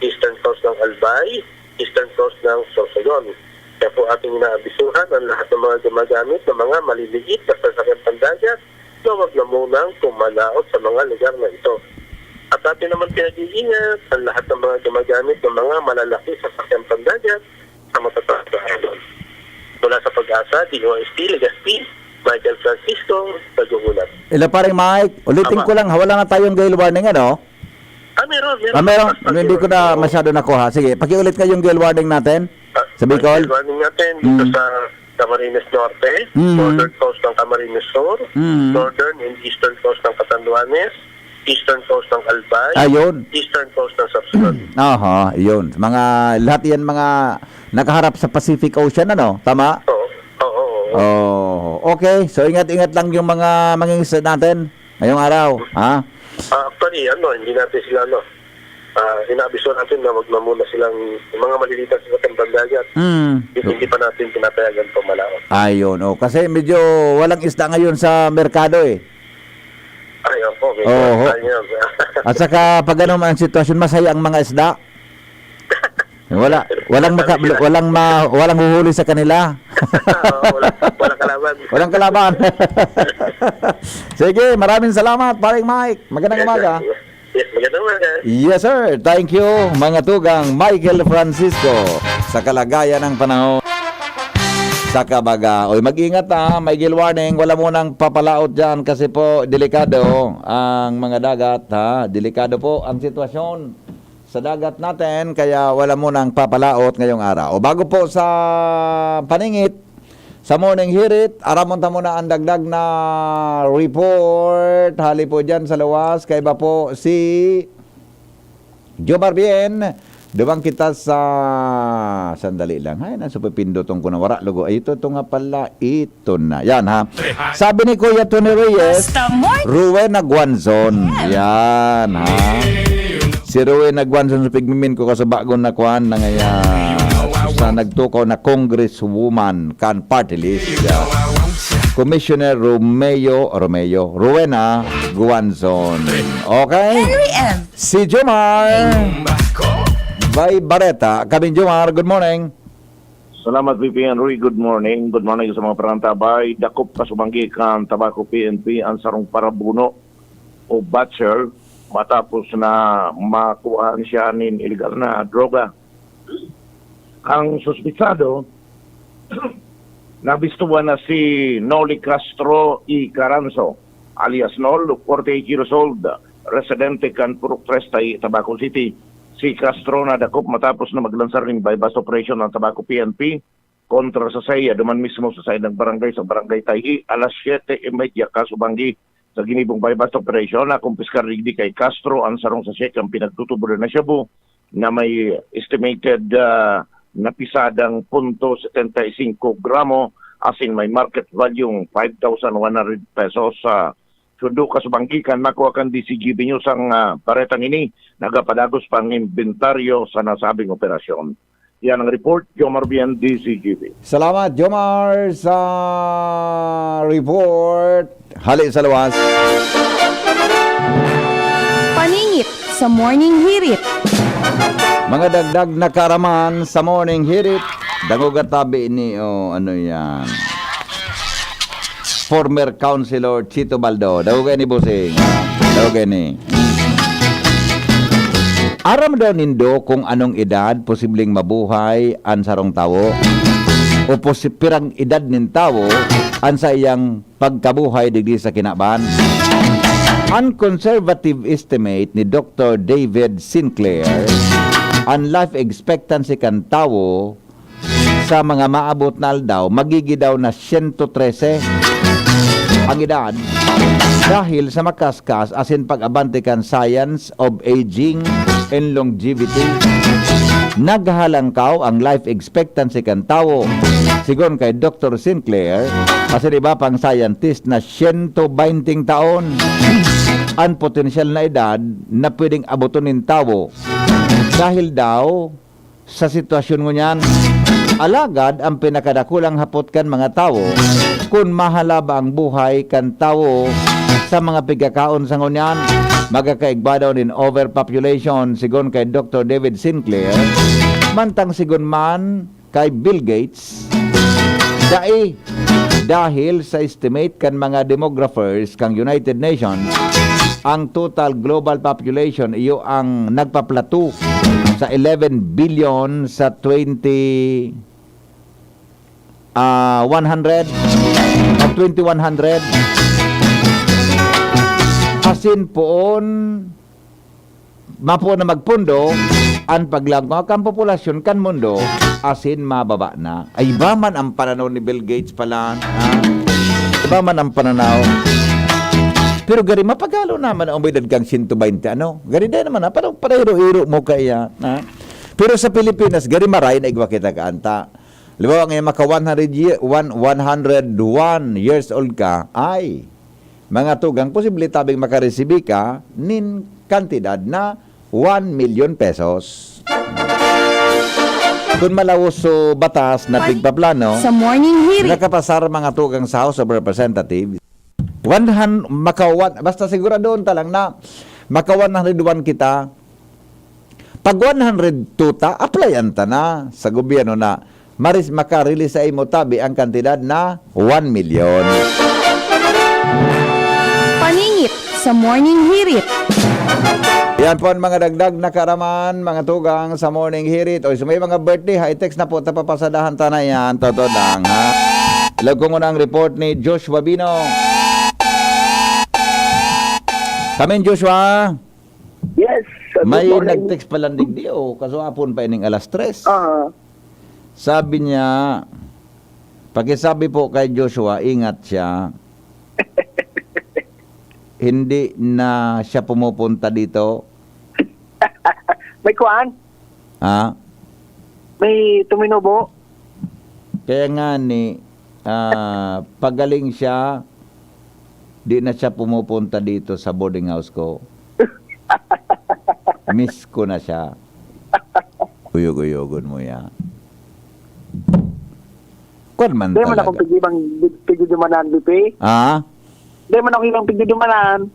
eastern coast ng Albay, eastern coast ng Sorsogon. Kaya po ating inaabisuhan ang lahat ng mga gumagamit ng mga maliliit na sasakyang pandagat na huwag na munang pumalaot sa mga lugar na ito. At atin naman pinag-iingat ang lahat ng mga gumagamit ng mga malalaki sasakyang pandagat sa matataas na alon. Mula sa Pag-asa, D O S T, Legazpi, Michael Francisco, nag-uulat. Hello, Paring Mike. Ulitin Tama. ko lang, ha, wala na tayong gale warning, ano? Ah, meron, meron. Ah, meron? Mas Hindi ko na masyado nakuha. Sige, pakiulit nga yung gale warning natin. Ah, Sa Bicol? Ang gale warning natin dito Mm. sa Camarines Norte, Mm. northern coast ng Camarines Sur, Mm. northern and eastern coast ng Catanduanes, eastern coast ng Albay, Ayun. eastern coast ng Sorsogon. Aha, yun. Mga, lahat yan mga nakaharap sa Pacific Ocean, ano? Tama? Oo. Oo, oo, oo. Oh, okay. So, ingat-ingat lang yung mga mangingisda natin ngayong araw, ha? Ah, actually, ano, hindi natin sila, ano, ah, inaabiso natin na wag na muna silang, yung mga maliliit na sasakyang pandagat, Mm. hindi, hindi pa natin pinapayagan pumalaot. Ayun, oh. Kasi medyo walang isda ngayon sa merkado, eh. Ay, opo, medyo Oho. tayo. At saka, pag ano man ang sitwasyon, masaya ang mga isda. Wala, walang maka-, walang ma-, walang huhuli sa kanila. Oo, wala, walang kalaban. Walang kalaban. Sige, maraming salamat, Paring Mike. Magandang Yes, umaga. sir. Yes, magandang umaga. Yes, sir. Thank you, mga tugang Michael Francisco. Sa kalagayan ng panahon, sa kabaga. Oy, mag-ingat, ha. May gale warning. Wala munang papalaot dyan kasi po, delikado ang mga dagat, ha. Delikado po ang sitwasyon sa dagat natin, kaya wala munang papalaot ngayong araw. O, bago po sa paningit, sa Morning Hirit, aramon ta muna ang dagdag na report. Hali po dyan sa luwas, kaiba po si Jomar Bien. Duman kita sa, sandali lang. Ay, nasa pipinduton ko na wara, lugo. Ay, ito, ito nga pala. Ito na. Yan, ha. Sabi ni Kuya Tony Reyes, Basta Morning. Rowena Guanzon. Yan. Yan, ha. Si Rowena Guanzon sa pigmimin ko kaso bago na kuan na ngaya sa nagtukaw na congresswoman kan party list. Commissioner Romeo, Romeo, Rowena Guanzon. Okay? Henry M. Si Jomar. By Bareta. Kami Jomar, good morning. Salamat, V P Henry. Good morning. Good morning sa mga parantabay. Dakop kasubanggi kan Tabaco P N P ang sarong parabuno o butcher matapos na makuhaan siya nin iligal na droga. Ang suspitsado, nabistuhan na si Noli Castro y Caranzo, alias Nol, forty-eight years old, residente kan Purok Tres, Tabaco City. Si Castro nadakop matapos na maglansar nin buy-bust operation ang Tabaco P N P kontra sa saiya, duman mismo sa saindang barangay, sa Barangay Taihi, alas siyete y media kasubanggi. Sa ginibong buy-bust operation, nakumpiskar digdi kay Castro ang sarong sachet kan pinagtutubodan na shabu na may estimated, ah, na pisadang punto setenta y cinco gramo, asin may market value five thousand one hundred pesos. Sa sundo kasubanggi kan makuha kan D Z G B News ang, ah, baretang ini, nagapadagos pa ang inventaryo sa nasabing operasyon. Yan ang report, Jomar Bien, D Z G B. Salamat, Jomar, sa report. Hali sa luwas. Paningit sa Morning Hirit. Mga dagdag na kaaraman sa Morning Hirit. Dangoga tabi ni, oh, ano yan? Former Councilor Chito Baldo. Dangoga ni, bossing. Dangoga ni. Aram daw nindo kung anong edad posibleng mabuhay an sarong tawo? O posi-, pirang edad nin tawo an saiyang pagkabuhay digdi sa kinaban? An conservative estimate ni Doktor David Sinclair, an life expectancy kan tawo sa mga maabot na aldaw, magigi daw na siyento trese ang edad dahil sa makaskas asin pag-abante kan science of aging and longevity. Naghalangkaw ang life expectancy kan tawo Sigon kay Doktor Sinclair, asin iba pang scientist na siyento baynting taon an potensyal na edad na pwedeng aboton nin tawo dahil daw sa sitwasyon ngunyan. Alagad an pinakadakulang hapot kan mga tawo, kun mahala ba ang buhay kan tawo sa mga pigkakaon sa ngunyan, magkakaigba daw nin overpopulation, sigon kay Doktor David Sinclair. Mantang sigon man kay Bill Gates, dai, dahil sa estimate kan mga demographers kan United Nations, ang total global population iyo ang nagpaplato sa eleven billion sa twenty, ah, one hundred, sa twenty one hundred. Asin poon, mapo na magpondo an paglagwa kan populasyon kan mundo, asin mababa na. Ay, iba man ang pananaw ni Bill Gates pala, ha? Iba man ang pananaw. Pero gari, mapagalo naman ang umidad kang siyento baynte, ano? Gari, dai naman, ha? Parang pareiro-iro mo kaya, ha? Pero sa Pilipinas, gari, maray na igwa kita kaanta. Halimbawa, ngayon, maka one hundred year, one, one hundred one years old ka, ay, mga tugang, posible tabing makaresibi ka nin kantidad na one million pesos. Kun malawos so batas na pigpaplano, Sa morning hearing. Nakapasar, mga tugang, sa House of Representatives. One hun-, maka one, basta siguradoon ta lang na maka one hundred one kita. Pag one hundred two ta, applyan ta na sa gobyerno na maris-, makarelease sa imo tabi ang kantidad na one million. Paningit sa morning hirit. Yan po ang mga dagdag na karaman, mga tugang sa morning hirit. O, sa may mga birthday, ha, i-text na po, tapapasadahan ta na yan. Totoo lang, ha? Ilog ko muna ang report ni Joshua Bino. Kamin, Joshua. Yes, good May morning. Nag-text pa lang digdi, oh, kaswapon pa ining alas tres. Ah. Sabi niya, "Pakisabi po kay Joshua, ingat siya. Hindi na siya pumupunta dito." May kuan? Ha? May tuminubo? Kaya nga ni, ah, pagaling siya, di na siya pumupunta dito sa boarding house ko. Miss ko na siya. Uyog-uyogon mo yan. Kwan man Di man talaga. Akong pigibang, pigidumanan, Bipi. Ah? Di man ako yung pigidumanan.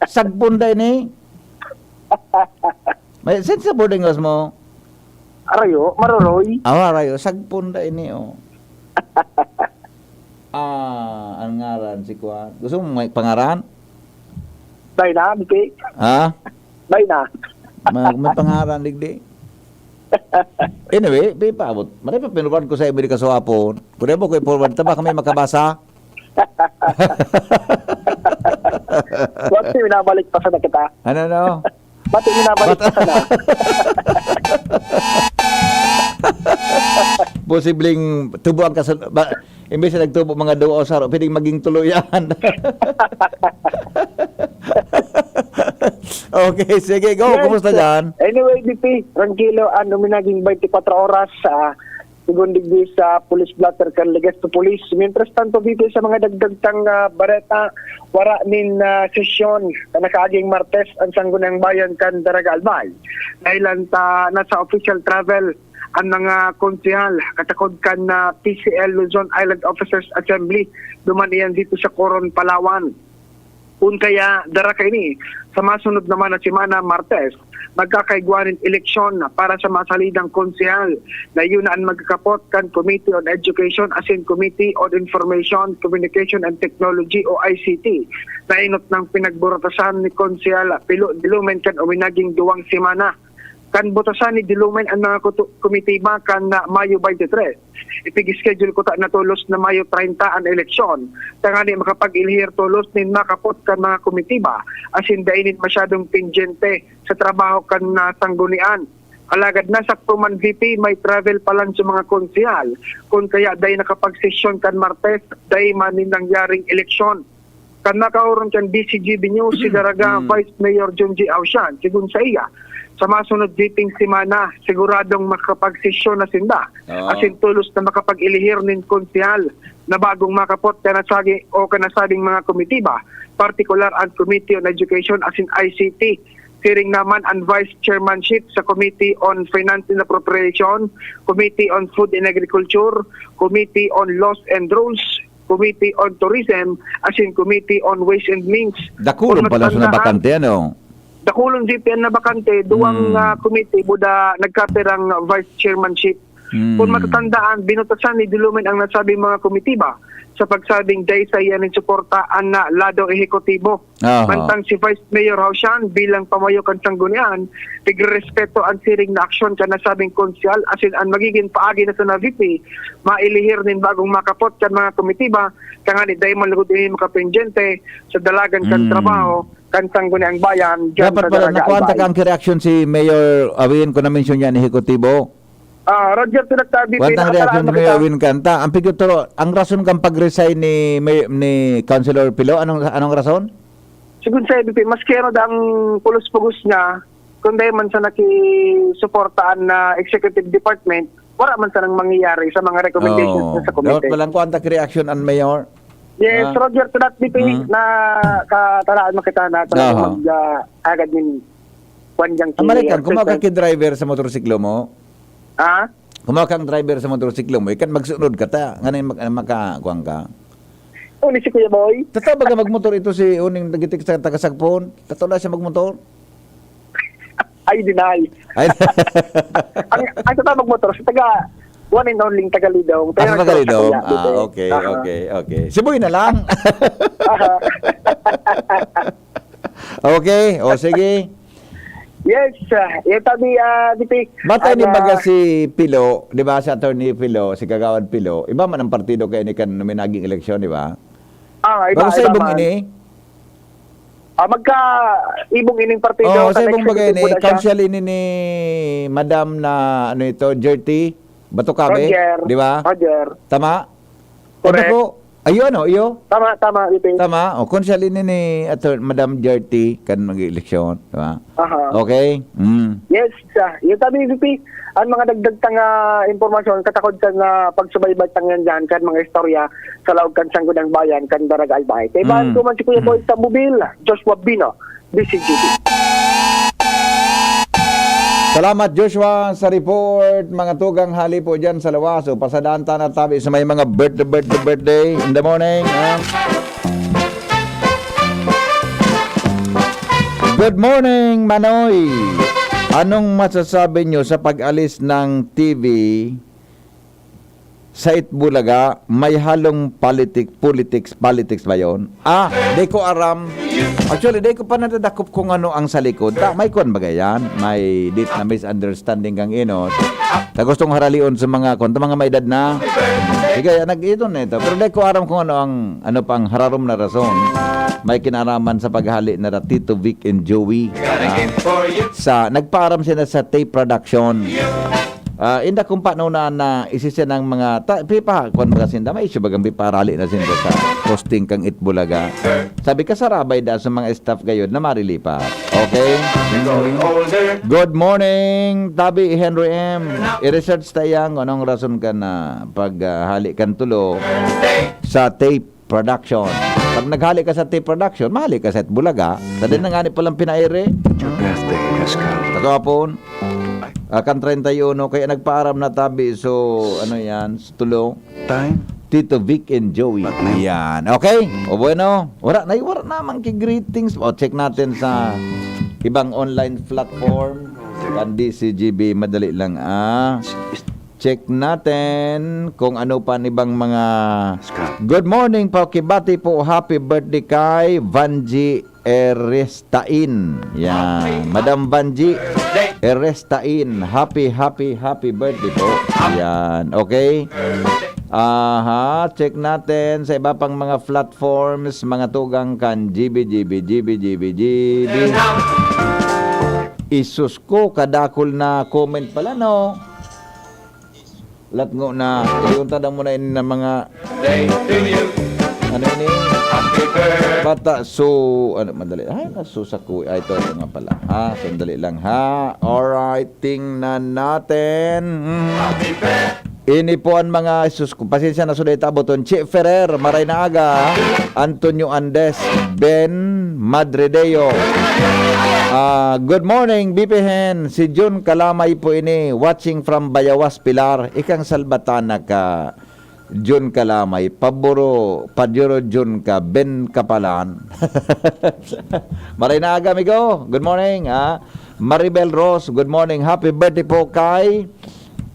Sagpon da ini. May, saan sa boarding house mo? Arayo, Maroroy. Ah, Arayo. Sagpon da ini, oh. Ah, ang ngaran si Kwan. Gusto mo may pangaran? Bay na, Bipi. Ha? Bay na. Ma-, may pangaran, digdi. Anyway, di pa abot. Maray pa, pinurwad ko sa imo di kaswapon. Kung di mo ko i-forward, ta ba kami makabasa? Wag, minabalik pa sana kita. Ano, no? Pati minabalik Bata- pa sana. Posibleng tubo ang kasun-, ba, imbes na nagtubo mga duwa o saro, pwedeng maging tulo yan. Okay, sige, go. Yes, Kumusta sir. Dyan? Anyway, D P, tranquilo, ano, minaging twenty-four oras, ah, segun digdi sa police blotter kan Legazpi Police. Mientras tanto, dito sa mga dagdag tang, ah, bareta, wara nin, ah, sesyon na nakaaging Martes ang Sangguniang Bayan kan Daraga Albay. Dahilan ta nasa official travel ang mga konsehal, katakod kan, ah, P C L Luzon Island Officers Assembly, duman iyan dito sa Coron, Palawan. Kun kaya, dara kaini, sa masunod naman na semana, Martes, magkakaigwa nin eleksyon para sa masalidang konsehal na iyo na an magkakapot kan Committee on Education asin Committee on Information, Communication and Technology o I C T, na inot nang pinagburatasan ni Konsehal Pilo Dilumen kan uminaging duwang semana. Kan butasan ni Dilumen an mga kutu-, komitiba kan, ah, Mayo twenty-three. Ipig-schedule kuta na tolos na Mayo treinta an eleksyon, tangani makapag-elihir tolos nin makapot kan mga komitiba, asin dai nin masyadong pendyente sa trabaho kan, ah, sanggunian. Alagad nasakto man, V P, may travel pa lang sa mga konsehal, kun kaya dai nakapagsesyon kan Martes, dai man nin nangyaring eleksyon. Kan nakaoron kan D C G B News, si Daraga Hmm. Vice Mayor Junji Ausian, sigun saiya, sa masunod ding semana, siguradong makapagsesyon na sinda. Oo. Asin tolos na makapag-elihir nin konsehal na bagong makapot kan nasagi-, o kan nasabing mga komitiba, partikular an Committee on Education asin I C T. Siring naman an vice chairmanship sa Committee on Finance and Appropriation, Committee on Food and Agriculture, Committee on Laws and Rules, Committee on Tourism, asin Committee on Ways and Means. Dakulon Kung pala sa matatandaan, nabakante, ano? Dakulon, G P, an nabakante, duwang, Hmm. ah, komite buda nagkapirang vice chairmanship. Hmm. Kung matatandaan, binutasan ni Dulumin ang nasabing mga komitiba sa pagsabing dai sa iyan nin suporta an na lado ehekutibo. Aha. Mantang si Vice Mayor Hausian bilang pamayo kan sanggunian, tigrerespeto an siring na aksyon kan nasabing konsehal asin an magiging paagi na sa V P, mailihir nin bagong makapot kan mga komitiba, tanganing dai man lugod ini makapendyente sa dalagan kan Hmm. trabaho kan Sangguniang Bayan, dyan Dapat sa pala, Daraga nakuha ta Albay. Kang reaksyon si Mayor Awin, kung na-mention niya ang ehekutibo? Ah, Roger, pinagtabi, Wala tang reaksyon pinakataraan si Mayor makita. Awin Canta. Ang piguturo, ang rason kang pag-resign ni May-, ni Councilor Pilo? Anong, anong rason? Sigun sa E B P, maski ano daang pulos-pugos niya, kung dai man sa nakisuportaan na executive department, wala man sanang mangyayari sa mga recommendations Oo. niya sa komite. Dapat palang kuwan ta reaction an mayor. Yes, Ah. Roger, to that, B P, Mm. na kataraan mo kita na talagang Aha. mag, ah, agad nin kwan diyang Ang mali kini, kang, kumuha ka Roger. Ki driver sa motorsiklo mo? Ha? Kumuha kang driver sa motorsiklo mo, ikan magsunod ka ta, ngayon mag-, maka-, kuwan ka. Oh, ni si Kuya Boy? Totoo ba ka magmotor ito si Uning nagitik sa taga Sagpon? Totoo na siya magmotor? I deny. Ay. Ang, ang sa tamang motor, sa taga, one and only taga Lidong. Ah, sa Pero taga Lidong? Sa Cavite. Ah, okay, Aha. okay, okay. Si Boy na lang. Aha. Okay, o sige. Yes, ah, yung tabi, ah, Dipik, Matay ni ang, baga ah, si Pilo, di ba, si Attorney Pilo, si Kagawad Pilo, iba man ang partido kaya ni kan minaging eleksyon, di ba? Ah, iba, Bago sa iba ibong man. ini? Ah, magka-ibong ining partido, Oo, sa sa ibong bagay executive ni, po na siya. Council ini ni Madam na, ano ito, Jerty Batucabe, Roger. Di ba? Roger. Tama? Correct. Ano po? Ayun, ano, iyo? Tama, tama, Ipe. Tama. O, Council ini ni Attor-, Madam Jerty kan mag-eleksyon, di ba? Aha. Okay? Mm. Yes, ah, yun sabi, V P, ang mga dagdag tang, ah, impormasyon, katakod sa nga pagsubaybay tang yan dyan, kan mga istorya, sa laog kan Sangguniang Bayan, kan Daraga Albay. Kaibahan Mm. ko man si Kuya Mm. Boy Tambubil, Joshua Bino, D C G B. Salamat, Joshua, sa report. Mga tugang hali po dyan sa Lawaso. Pasadaan ta na tabi sa may mga birthday, birthday, birthday in the morning, ha? Good morning, Manoy. Anong masasabi nyo sa pag-alis ng T V sa Itbulaga, may halong politic-, politics, politics ba yun? Ah, di ko aram. Actually, di ko pa nadadakop kung ano ang sa likod. Ta, may kwan ba yan? May dit na misunderstanding kang inot. Ta gustong haralion sa mga, kung mga may edad na. Sige, nag-ito na ito. Pero di ko aram kung ano ang, ano pang hararom na rason. May kinaraman sa paghali na Tito Vic and Joey. Ah, sa, nagpaaram sila sa tape production. Ah, inda kung paano na, na isisi ng mga ta-, pipa, kwan baga sinda, may issue bagang piparali na sinda sa posting kang Itbulaga. Sabi ka, sarabay da sa mga staff gayod na marilipat. Okay? Good morning, Tabi Henry M. I-research ta yan kung anong rason ka na pag, ah, hali kan tulo sa tape production. Pag naghali ka sa tape production, mahali ka sa Itbulaga. Sa din na nga ni palang pinairi. Your birthday has come. Kagahapon, ah, kan treinta y uno, kaya nagpaaram na tabi. So, ano yan? Sa tulo. Time. Tito Vic and Joey. But now. Yan. Okay? O bueno, wala na, wala naman kay greetings. O, check natin sa ibang online platform. Kan D C G B, madali lang, ah. Check natin kung ano pa ang ibang mga Scott. Good morning po, kibati po, happy birthday kay Vanji Erestain. Yan. Madam Vanji Erestain, happy, happy, happy birthday po. Yan. Okay? Aha, check natin sa iba pang mga platforms, mga tugang kan G B, G B, G B, G B, G B. Isus ko, kadakol na comment pala, no? Latngo na, iunta na muna ini na mga Ano ini? Bata, so, ano, madali. Ay, nasusa ko. Ay, ito, ito nga pala. Ah, sandali lang, ha? Alright, tingnan natin. Mm. Ini po ang mga, sus, pasensya na, sulit aboton. Che Ferrer, maray na aga. Antonio Andes, Ben Madrideo. Ah, good morning, B P Hen. Si Jun Kalamay po ini, watching from Bayawas, Pilar. Ikang Salbatana ka, Jun Kalamay. Paburo, paduro Jun ka, Ben Kapalan. Maray na aga, amigo. Good morning, ha? Maribel Rose, good morning. Happy birthday po kay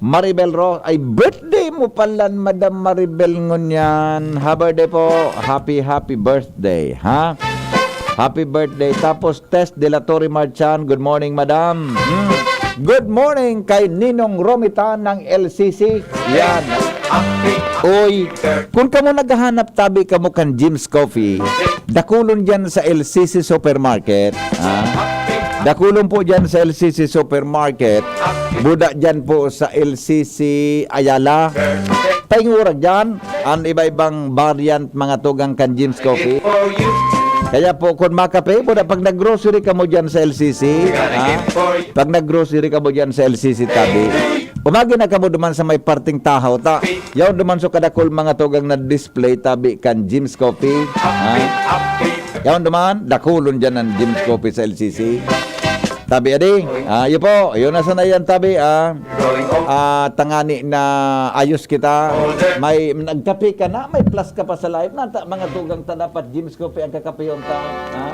Maribel Rose. Ay, birthday mo pala, Madam Maribel, ngunyan. Happy birthday po. Happy, happy birthday, ha? Happy birthday. Tapos, Tess de la Torre Marchan, good morning, Madam. Hmm. Good morning kay Ninong Romitan ng L C C. Yan. Oy, kung kamo naghahanap tabi kamo kan Jim's Coffee, dakulon dyan sa L C C Supermarket. Ha? Dakulon po dyan sa L C C Supermarket. Buda dyan po sa L C C Ayala. Paingurag dyan, ang iba-ibang variant, mga tugang, kan Jim's Coffee. Kaya po, kung makape, buda pag nag-grocery kamo dyan sa L C C, ha? Pag nag-grocery kamo dyan sa L C C tabi, umagi na kamo duman sa may parting tahaw ta. Yaon duman so kadakol, mga tugang, na display tabi kan Jim's Coffee, ha? Yaon duman, dakulon dyan ang Jim's Coffee sa L C C. Tabi, adi. Ah, iyo po. Yun na sana yan, tabi, ah. Ah, tangani na ayos kita. May nagkape ka na, may plus ka pa sa life. Nata, mga tugang ta, dapat Jim's Coffee ang kakapihon ta. Ha?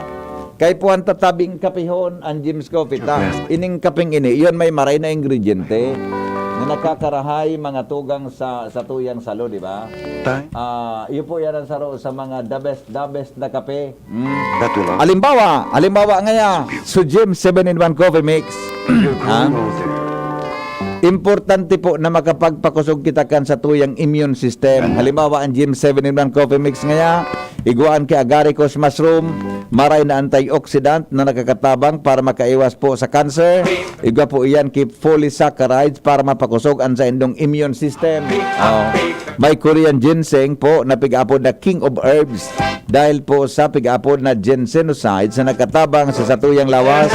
Kay puwan ta tabing kapihon ang Jim's Coffee ta. Ining kaping ini, iyon may maray na ingrediente na nakakarahay, mga tugang, sa, sa tuyang salo, di ba? Ah, iyo po yan ang saro sa mga the best, the best na kape. Mm. Alimbawa, alimbawa ngaya, so Jim seven in one Coffee Mix. Ha? Importante po na makapagpakusog kita kan sa tuyang immune system. Halimbawa, ang Jim seven in one Coffee Mix ngaya, igwaan ki agaricus mushroom, maray na antioxidant na nakakatabang para makaiwas po sa cancer. Igwa po iyan ki polysaccharides para mapakusog ang saindong immune system. Oh. May Korean ginseng po na pig-apod na king of herbs dahil po sa pig-apod na ginsenosides na nagkatabang sa satuyang lawas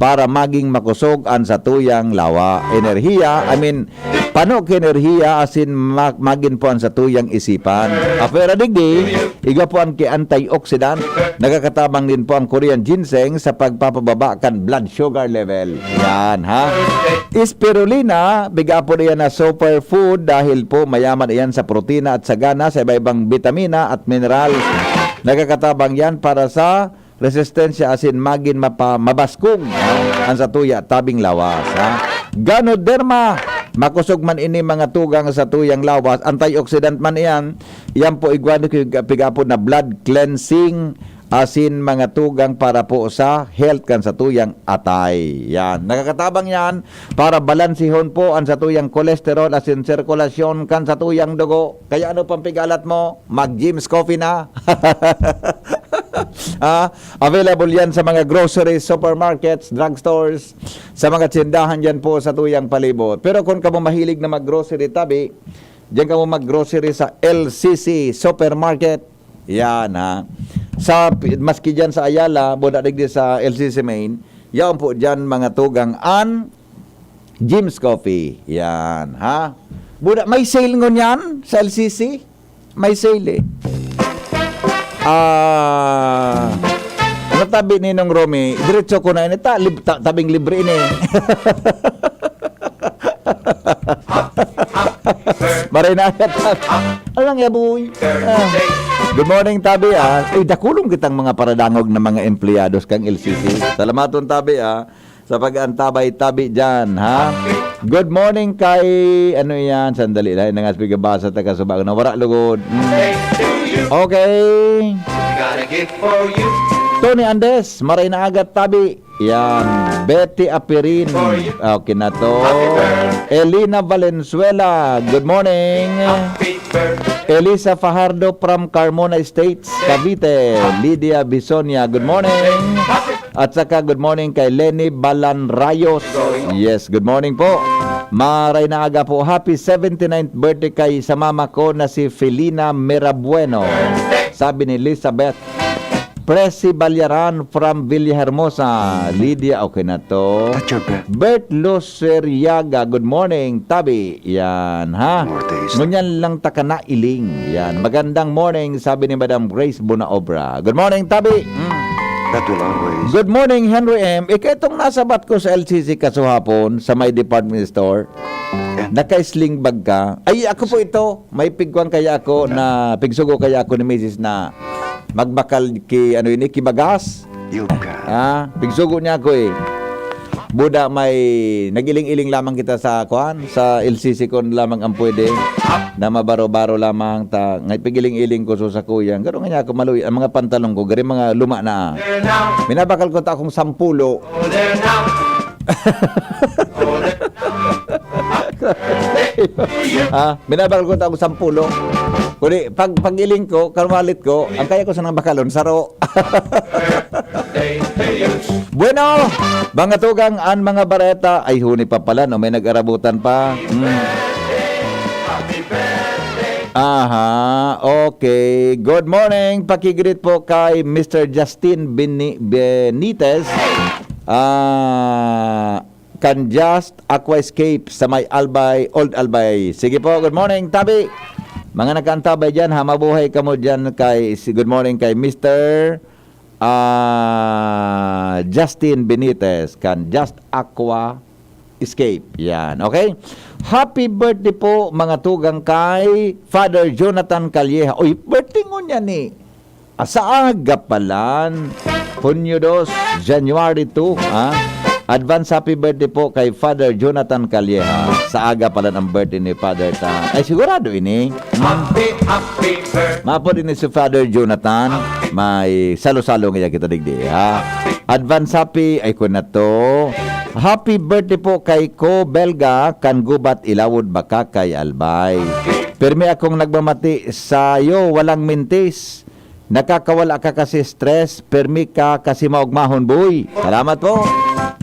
para maging makusog ang satuyang lawa. Enerhiya, I mean, pano ki enerhiya asin ma-, magin po ang satuyang isipan. Apwera digdi, igwa po ang ki antioxidant, nagkakatabang din po ang Korean ginseng sa pagpapababa kan blood sugar level. Yan, ha? Spirulina, biga po niya na superfood dahil po mayaman iyan sa protina at sagana sa iba-ibang bitamina at mineral. Nagkakatabang yan para sa resistensya asin magin mapa-, mabaskog, ha? Ang satuya, tabing lawas, ha? Ganoderma, makusog man ini mga tugang sa tuyang lawas, antioxidant man iyan, yan po igwa ni pig-, pig-apod na blood cleansing asin mga tugang para po sa health kan satuyang atay. Yan. Nakakatabang yan para balansihon po ang satuyang kolesterol asin sirkulasyon kan satuyang dugo. Kaya ano pang pigalat mo? Mag-Jim's Coffee na. Ah, available yan sa mga groceries, supermarkets, drugstores, sa mga tsindahan dyan po sa tuyang palibot. Pero kung kamo mahilig na mag-grocery tabi, diyan kamo mag-grocery sa L C C Supermarket. Yan, ha. Sa, maski dyan sa Ayala, buda digdi sa L C C Main, yaon po dyan mga tugang an Jim's Coffee. Yan, ha. Buda, may sale ngunyan sa L C C? May sale, eh. Ah, ano tabi ni Nong Romy? Diretso ko na ini. Ta-, lib-, ta-, tabing libre ini. Maray na agad. Alang ya, boy. Ah. Good morning, tabi, ah. Uy, dakulong kitang mga paradangog na mga empleyados kang L C C. Salamaton, tabi, ah, sa pag-antabay tabi dyan, ha? Good morning kay, ano yan? Sandali lang, nangas pigabasa ta kasubag na wala lugod. Mm. Okay. Tony Andes, maray na agad tabi. Yan. Betty Apirin. Okay na to. Elena Valenzuela, good morning. Elisa Fajardo from Carmona Estates, Cavite. Lydia Bisonia, good morning. At saka good morning kay Lenny Balanrayos. Yes, good morning po. Maray na aga po. Happy seventy-ninth birthday kay sa mama ko na si Felina Mirabueno. Sabi ni Elizabeth. Presi Balyaran from Villahermosa. Lydia, okay na to. That's your best. Bert Lucer Yaga, good morning, Tabi. Yan, ha? More days. Ngunyan lang taka na iling. Yan. Magandang morning, sabi ni Madam Grace Bonaobra. Good morning, Tabi. Mm. That will always. Good morning, Henry M. Ika itong nasabat ko sa L C C kasuhapon sa may department store. Yeah. Naka-sling bag ka. Ay, ako po ito. May pigkuan kaya ako na, pigsugo kaya ako ni misis na magbakal ki, ano ini, ki bagas. You can. Ah, pigsugo niya ako eh. Buda may nag-iling-iling lamang kita sa, kuan, sa L C C kon lamang ang pwede na mabaro-baro lamang ta, ngay pig-iling-iling ko sa sakuyan. Garo nga niya ako maluya, ang mga pantalon ko, gari mga luma na. Minabakal ko ta akong sampulo. Ah, minabakal ko ta akong sampulo. Kundi, pag, pag-iling ko, karwalit ko, ang kaya ko sanang bakalon, saro. Bueno, mga tugang, an mga bareta, ay huni pa pala, no? May nag-arabutan pa. Hmm. Aha, okay. Good morning. Paki-greet po kay Mister Justin Beni-, Benitez. Ah, kan Just Aquascape sa may Albay, Old Albay. Sige po, good morning, Tabi. Mga nakaantabay dyan, ha, mabuhay kamo dyan kay, si, good morning kay Mister, ah, Justin Benitez, kan Just Aqua Escape. Yan, okay? Happy birthday po, mga tugang, kay Father Jonathan Calleja. Uy, birthday ngunyan ni. Ah, sa aga pa lang, Hunyo dos, January two, ha? Advance happy birthday po kay Father Jonathan Calleja. Sa aga pa lang ang birthday ni Father ta. Ay, sigurado ini. Hmm. Happy, happy birthday. Mapo din si Father Jonathan. May salo-salo nga kita digdi, ha? Advance happy, ay ko na to. Happy birthday po kay Ko Belga, kan Gubat Ilawod, Baka kay Albay. Pirmi akong nagmamati sayo, walang mintis. Nakakawala ka kasi stress, permi ka kasi maugmahon, boy. Salamat po.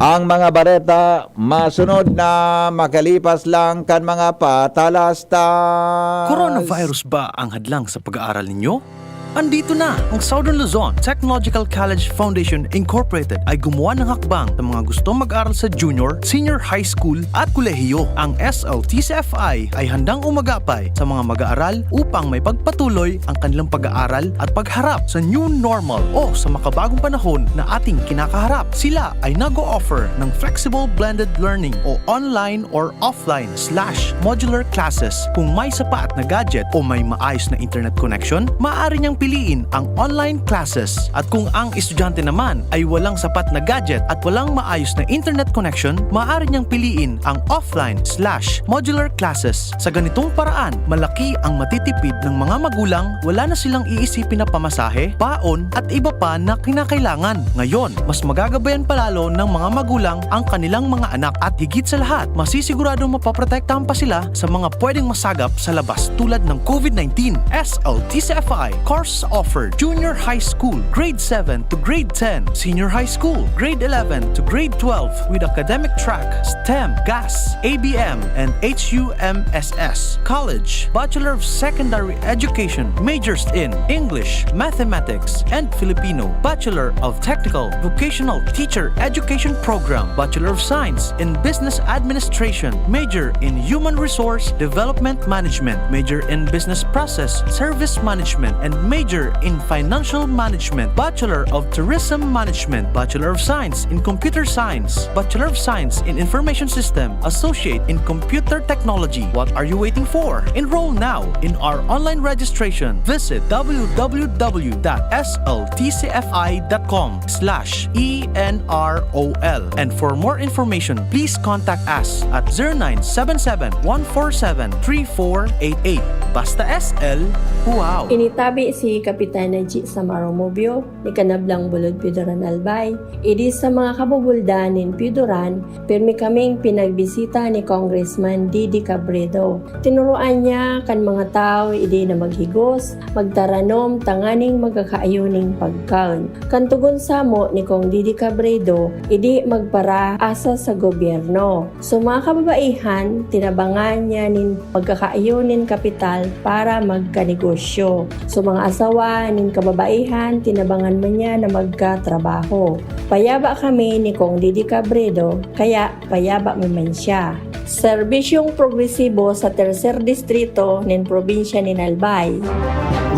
Ang mga bareta, masunod na makalipas lang kan mga patalastas. Coronavirus ba ang hadlang sa pag-aaral ninyo? Andito na ang Southern Luzon Technological College Foundation Incorporated ay gumawa ng hakbang sa mga gustong mag-aral sa junior, senior high school at kolehiyo. Ang S L T C F I ay handang umagapay sa mga mag-aaral upang may pagpatuloy ang kanilang pag-aaral at pagharap sa new normal o sa makabagong panahon na ating kinakaharap. Sila ay nag-o-offer ng flexible blended learning o online or offline slash modular classes. Kung may sapat na gadget o may maayos na internet connection, maaari niyang piliin ang online classes. At kung ang estudyante naman ay walang sapat na gadget at walang maayos na internet connection, maaari niyang piliin ang offline slash modular classes. Sa ganitong paraan, malaki ang matitipid ng mga magulang, wala na silang iisipin na pamasahe, baon, at iba pa na kinakailangan. Ngayon, mas magagabayan palalo ng mga magulang ang kanilang mga anak at higit sa lahat, masisiguradong mapaprotektahan pa sila sa mga pwedeng masagap sa labas tulad ng COVID nineteen. S L T C F I course offered: junior high school, grade seven to grade ten, senior high school, grade eleven to grade twelve, with academic track, STEM, GAS, A B M, and H U M S S. College, Bachelor of Secondary Education, majors in English, Mathematics, and Filipino, Bachelor of Technical Vocational Teacher Education Program, Bachelor of Science in Business Administration, major in Human Resource Development Management, major in Business Process Service Management, and major in Financial Management, Bachelor of Tourism Management, Bachelor of Science in Computer Science, Bachelor of Science in Information System, Associate in Computer Technology. What are you waiting for? Enroll now in our online registration. Visit w w w dot s l t c f i dot com slash e n r o l. And for more information, please contact us at zero nine seven seven, one four seven, three four eight eight. Basta S L, wow! Ini tabi si Kapitan Najee Samaro Mobio, ni Kanablang Bulod, Piodoran, Albay. Idi sa mga kabubuldan nin Piodoran, pirmi kaming pinagbisita ni Congressman Didi Cabredo. Tinuruan niya kan mga tawo idi na maghigos, magtaranom tanganing magkakaayo nin pagkaon. Kan togon samo ni Cong Didi Cabredo, idi magparaasa sa gobyerno. So, mga kababaihan, tinabangan niya nin pagkakaayo nin kapital para magkanegosyo. So, mga Sawa nin kababaihan, tinabangan man niya na magkatrabaho. Payaba kami ni Cong Didi Cabredo, kaya payaba mi man siya. Serbisyong progresibo sa Tercer Distrito nin probinsya nin Albay.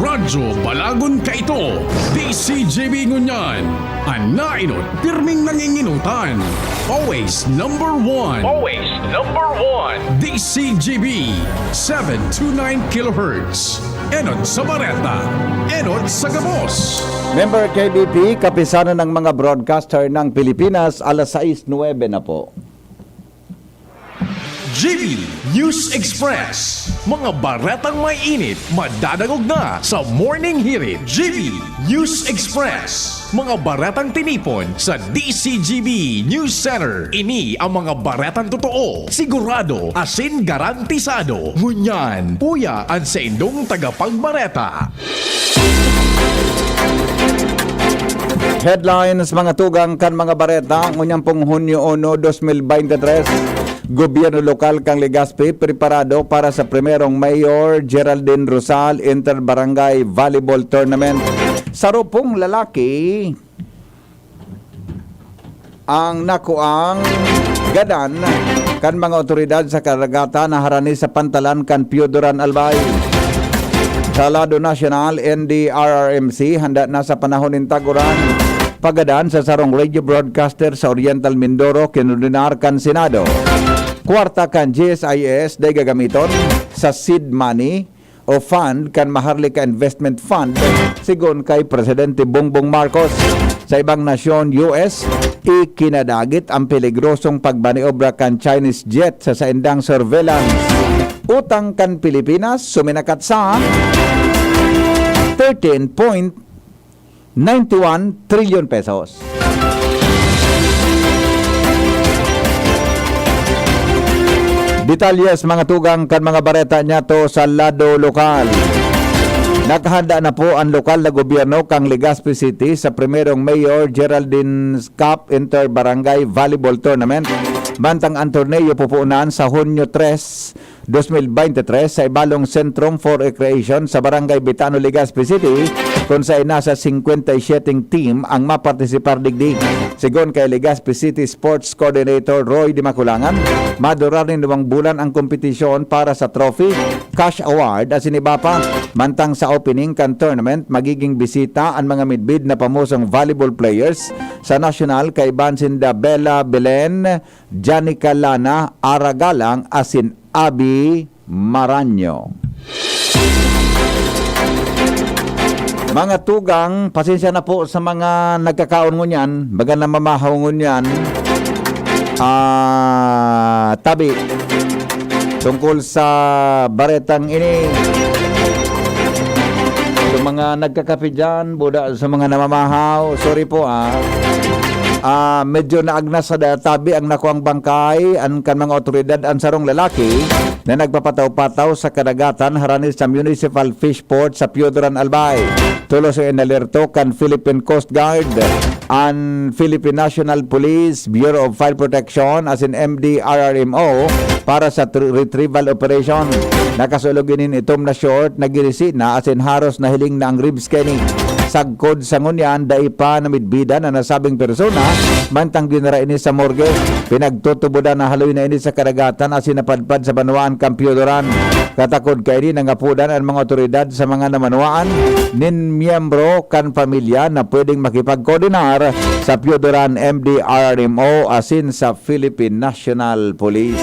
Radyo Balagon kaito, D C G B ngunyan. An nainot, pirming nanginginutan. Always number one. Always number one. D C G B, seven two nine kilohertz. Enot sa bareta, enot sa gabos. Member K B P, Kapisanan ng mga Broadcaster ng Pilipinas, alas sais nuwebe na po. G B News Express. Mga baretang may init, madadangog na sa Morning Hirit. G B News Express. Mga baretang tinipon sa D C G B News Center. Ini ang mga baretang totoo, sigurado, asin garantisado. Ngunyan, uya an saindong tagapagbareta. Headlines, mga tugang kan mga bareta, ngunyan pong Hunyo uno, dos mil bente tres, gobyerno lokal kan Legazpi preparado para sa primerong Mayor Geraldine Rosal Inter-Barangay Volleyball Tournament. Saro pong lalaki ang nakuang gadan kan mga otoridad sa karagatan na harani sa pantalan kan Piodoran Albay. Sa lado nasyonal, N D R R M C handa na sa panahon nin taguran. Pagadan sa sarong radio broadcaster sa Oriental Mindoro, kinordinar kan Senado. Kwarta kan G S I S dai gagamiton sa seed money o fund kan Maharlika Investment Fund, sigon kay Presidente Bongbong Marcos. Sa ibang nasyon, U S, ikinadagit ang peligrosong pagmaniobra kan Chinese jet sa saindang surveillance. Utang kan Pilipinas suminakat sa thirteen point ninety-one trillion pesos. Detalles, mga tugang, kan mga bareta niyato sa lado lokal. Nakahanda na po ang lokal na gobyerno kan Legazpi City sa primerong Mayor Geraldine Cup Inter-Barangay Volleyball Tournament. Mantang ang torneo pupunan sa Hunyo tres, dos mil bente tres sa Ibalong Centrum for Recreation sa Barangay Betano, Legazpi City, kun saen nasa singkwenta y siyete team ang mapartisipar digdi. Sigon kay Legazpi City Sports Coordinator Roy Dimaculangan, madurar nin limang bulan ang kompetisyon para sa trophy, cash award asin iba pa. Mantang sa opening kan tournament, magiging bisita an mga midbid na pamosong volleyball players sa nasyonal, kaiban sinda Bella Belen, Janica Lana Aragalang asin Abi Maranyo. Mga tugang, pasensya na po sa mga nagkakaon ngunyan, baga namamahaw ngunyan. Ah, tabi. Tungkol sa baretang ini, sa mga nagkakape dyan, buda sa mga namamahaw, sorry po ah. Ah, medyo naagnas sa da- tabi ang nakuang bangkay an kan mga otoridad, an sarong lalaki na nagpapataw-pataw sa kadagatan harani sa Municipal Fish Port sa Piodoran, Albay. Tolos an inalerto kan Philippine Coast Guard, an Philippine National Police, Bureau of Fire Protection asin M D R R M O para sa tr- retrieval operation. Nakasulog ini nin itom na short na girisi na asin haros nahiling na ang ribs kaini. Sagkod sa ngunyan, dai pa namidbidan an nasabing persona, mantang dinara ini sa morgue. Pinagtutubodan na haloy na ini sa kadagatan asin napadpad sa banwaan kan Piodoran. Katakod kaini, nangapodan an mga otoridad sa mga namanwaan nin miyembro kan pamilya na pwedeng makipagkoordinar sa Piodoran M D R R M O asin sa Philippine National Police.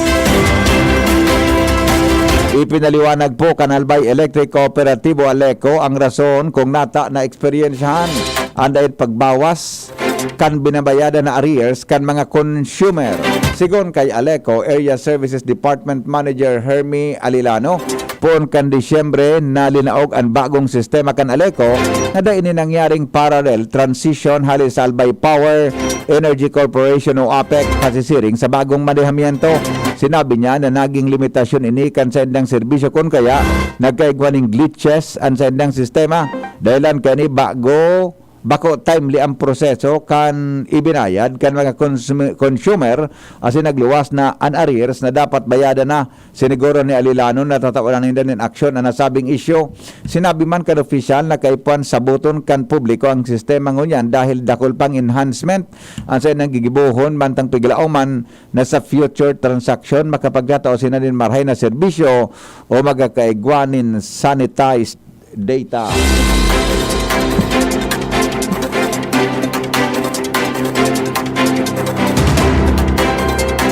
Ipinaliwanag po kan Albay Electric Cooperatibo, ALECO, ang rason kung nata na eksperyensyahan an daing pagbawas kan binabayadan na arrears kan mga consumer. Sigon kay ALECO Area Services Department Manager Hermie Alilano, poon kan Disyembre na linaog an bagong sistema kan ALECO na dai ini nangyaring parallel transition hali sa Albay Power Energy Corporation o APEC pasisiring sa bagong manehamiento. Sinabi niya na naging limitasyon ini kan saindang serbisyo, kun kaya nagkaigwa nin glitches an saindang sistema. Dahilan kaini, bago bako timely ang proseso kan ibinayad kan mga consum-, consumer asin nagluwas na an arrears na dapat bayadan na. Siniguro ni Alilanon na tatawan ninda nin aksyon an nasabing isyu. Sinabi man kan opisyal na kaipuhan saboton kan publiko ang sistema ngunyan dahil dakul pang enhancement an saindang gigibohon mantang piglaom man na sa future transaction makapagkatao sina nin marahay na serbisyo o magkakaigwa nin sanitized data.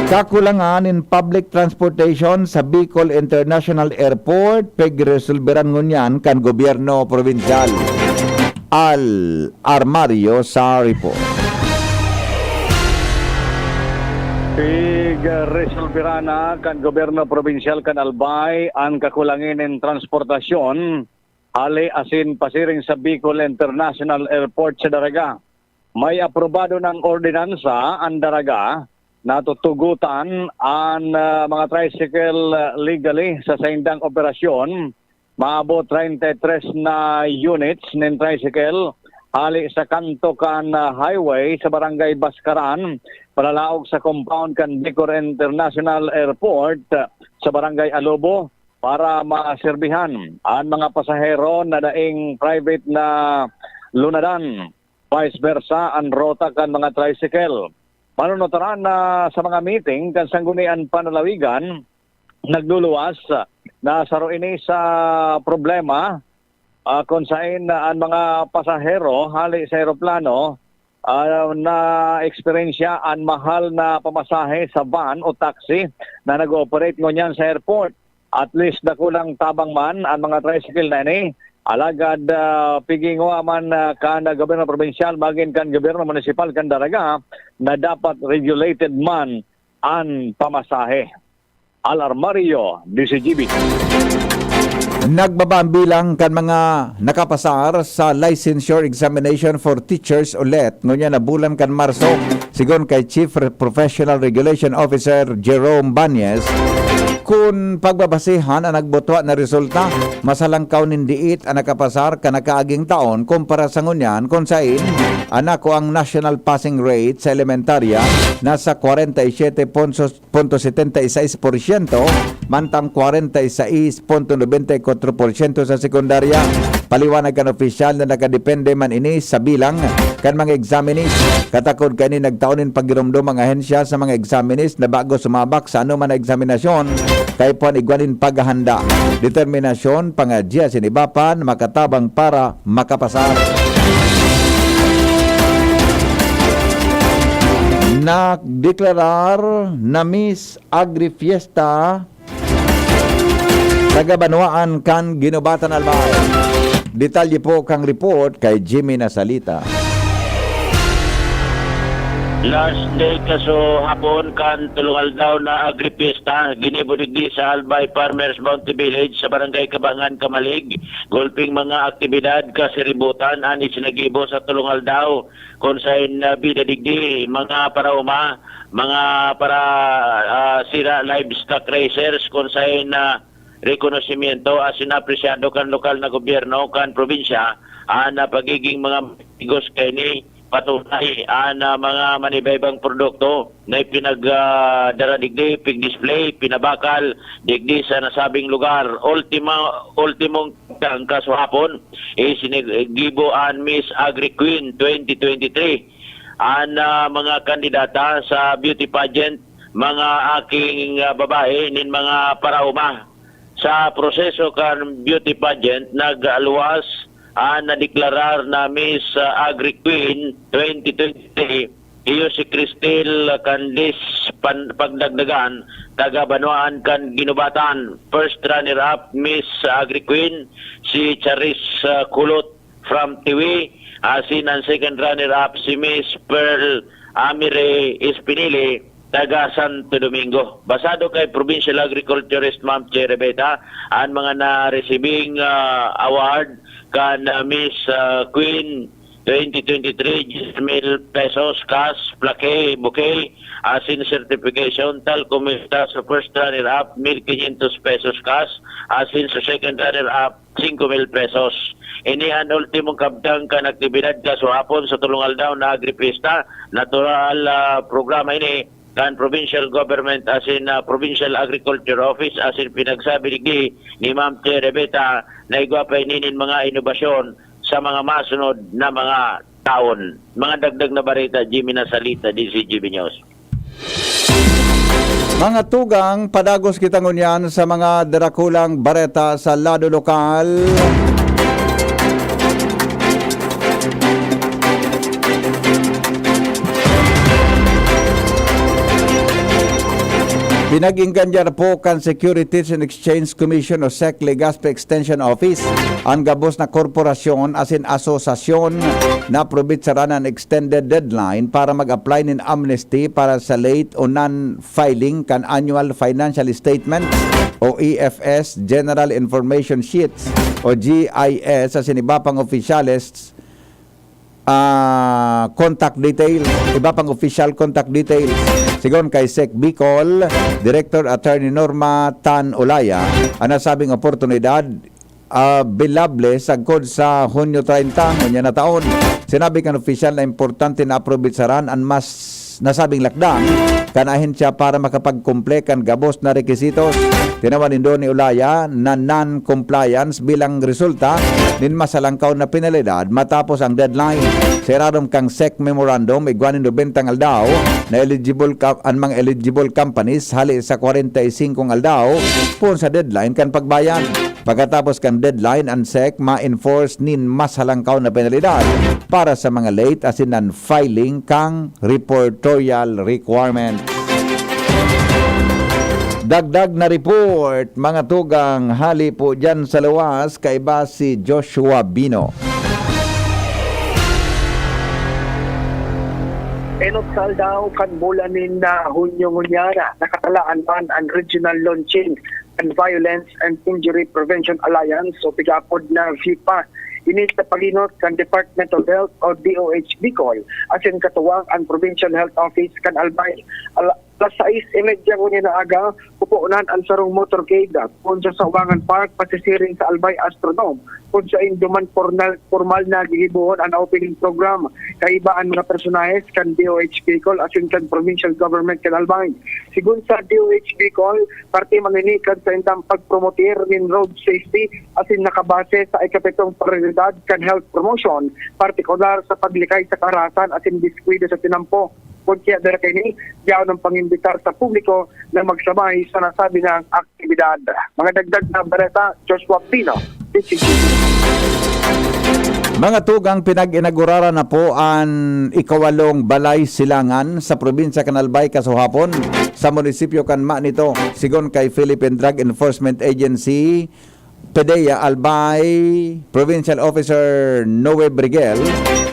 Kakulangan nin public transportation sa Bicol International Airport, pigresolberan ngunyan kan gobyerno probinsyal. Al Armario sa report. Pigresolberan na kan gobyerno probinsyal kan Albay an kakulangan nin transportasyon hale asin pasiring sa Bicol International Airport sa Daraga. May aprobado nang ordinansa an Daraga na tutugotan an, ah, mga tricycle, ah, legally sa saindang operasyon. Maabot treinta y tres na units nin tricycle hale sa kanto kan, ah, highway sa Barangay Bascaran, palalaog sa compound kan Bicol International Airport, ah, sa Barangay Alobo para maserbihan an mga pasahero na daing private na lunadan. Vice versa an rota kan mga tricycle. Manunutaran na sa mga meeting kan Sanggunian Panlalawigan, nagluluwas na saro ini sa problema, ah, kun saen na an mga pasahero hale sa eroplano, ah, naeksperyensya an mahal na pamasahe sa van o taxi na nag-ooperate ngunyan sa airport. At least dakulang tabang man an mga tricycle na ini, alagad, ah, pigingwa man, ah, kan gobyerno probinsyal magin kan gobyerno munisipal kan Daraga na dapat regulated man an pamasahe. Al Armario, D Z G B. Nagbaba ang bilang kan mga nakapasar sa Licensure Examination for Teachers o let ngunyan na bulan kan Marso, sigon kay Chief Re-, Professional Regulation Officer Jerome Banyes. Kun pagbabasehan an nagbutwa na resulta, mas halangkaw nin diit an nakapasar kan nakaaging taon kumpara sa ngunyan, kun sain an nakuang national passing rate sa elementarya nasa kwarenta y siyete punto setenta y sais porsyento, mantang kwarenta y sais punto nobenta y kwatro porsyento sa sekundarya. Paliwanag kan opisyal na nakadepende man ini sa bilang kan mga examinees. Katakod kaini, nagtao nin pagiromdom ang ahensya sa mga examinees na bago sumabak sa anoman na eksaminasyon, kaipuhan igwa nin paghahanda, determinasyon, pangadya asin iba pa na makatabang para makapasar. Nagdeklarar na Miss Agri-Fiesta, taga banwaan kan Guinobatan, Albay. Detalye po kan report kay Jimmy Nasalita. Last day kasuhapon kan Tulong Aldaw na Agri-Fiesta, ginibo digdi sa Albay Farmers Bounty Village sa Barangay Kabangan, Camalig. Gulping mga aktibidad kasiributan an isinagibo sa Tulong Aldaw, kun saen, ah, bida digdi, mga paraoma, mga para, ah, sira livestock raisers, kun saen, ah, rekonosimyento asin apresyado kan lokal na gobyerno kan probinsya an, ah, pagiging mga matigos kaini. Patunay an, ah, mga manibaybang produkto na ipinag, ah, dara digdi, pig-display, pinabakal digdi sa nasabing lugar. Ultima, ultimong kasuhapon, isinigibo an Miss Agri Queen twenty twenty-three. An, ah, mga kandidata sa beauty pageant, mga aking, ah, babae nin mga paraoma. Sa proseso kan beauty pageant, nagluwas an nadeklarar na Miss, ah, Agri Queen twenty twenty-three, iyo si Cristel Candice Pan-, Pagdagdagan, taga Banwaan kan Guinobatan. First runner-up, Miss Agri Queen, si Charis, ah, Kulot from Tiwi, asin ang second runner-up, si Miss Pearl Amire Espinili, taga Santo Domingo. Basado kay Provincial Agriculturist Ma'am Cherry Beta, an mga naresibing, ah, award kan, ah, Miss, ah, Queen twenty twenty-three, diyes mil pesos cash, plaque, bouquet, asin certification, tal kumita sa first runner-up, mil quinientos pesos cash, asin sa second runner-up, singko mil pesos. Ini an ultimong kabtang kan aktibidad kasuhapon sa tolong aldaw na Agrifiesta. Natural, ah, programa ini kan provincial government asin, ah, Provincial Agriculture Office asin pinagsabi digdi ni Ma'am Che Rebeta na igwa pa ini nin mga inobasyon sa mga masunod na mga taon. Mga dagdag na bareta, Jimmy Nasalita, D Z G B News. Mga tugang, padagos kita ngunyan sa mga darakulang bareta sa lado lokal. Pinag-inganyan po kan Securities and Exchange Commission o sec Legazpi Extension Office an gabos na korporasyon asin asosasyon na probitsaran an extended deadline para mag-apply nin amnesty para sa late o non-filing kan Annual Financial Statement o E F S, General Information Sheets o G I S asin iba pang opisyales, ah, contact details, iba pang official contact details. Sigon kay sec Bicol, Director Attorney Norma Tan Olaya, an nasabing oportunidad, ah, available sagkod sa Hunyo treinta, ngunyan na taon. Sinabi kan opisyal na importante na aprobitsaran an mas nasabing lakdang kan ahensya para makapagkumple kan gabos na requisitos. Tinawan nindo ni Olaya na non-compliance bilang resulta nin masalangkaw na penalidad matapos ang deadline. Sa irarom kan sec memorandum, igwa nin nobentang aldaw na eligible ka, an mga eligible companies hali sa kwarenta y singkong aldaw poon sa deadline kan pagbayad. Pagkatapos kan deadline, an sec ma-enforce nin masalangkaw na penalidad para sa mga late asin non-filing kan reportorial requirement. Dagdag na report, mga tugang, hali po dyan sa luwas, kaiba si Joshua Bino. Enot sa aldaw kan bulan nin, ah, Hunyo ngunyan, nakatalaan man an regional launching kan Violence and Injury Prevention Alliance o pigapod na VIPA. Ini sa pag-inot kan Department of Health o D O H Bicol asin katuwang an Provincial Health Office kan Albay. Ala-, alas sais y media ngunyan na aga, pupunan an sarong motorcade kun sa Sawangan Park, pasisiring sa Albay Astrodome, kun saen duman pornal-, pormal na gigibohon an opening program. Kaiba an mga personahes kan D O H Bicol asin kan provincial government kan Albay. Sigon sa D O H Bicol, parte man ini kan saindang pagpromotir nin road safety asin nakabase sa ikapitong prioridad kan health promotion, partikular sa paglikay sa karahasan asin diskuido sa tinampo. Kun kaya dara kaini, yaon ang pangimbitar sa publiko na magsabay sa nasabi na aktibidad. Mga dagdag na bareta, Joshua Pino, D C G. Mga tugang, pinag-inagurara na po an ikawalong balay silangan sa probinsya kan Albay kasuhapon sa munisipyo kan Manito. Sigon kay Philippine Drug Enforcement Agency, PDEA Albay Provincial Officer Noe Brigel,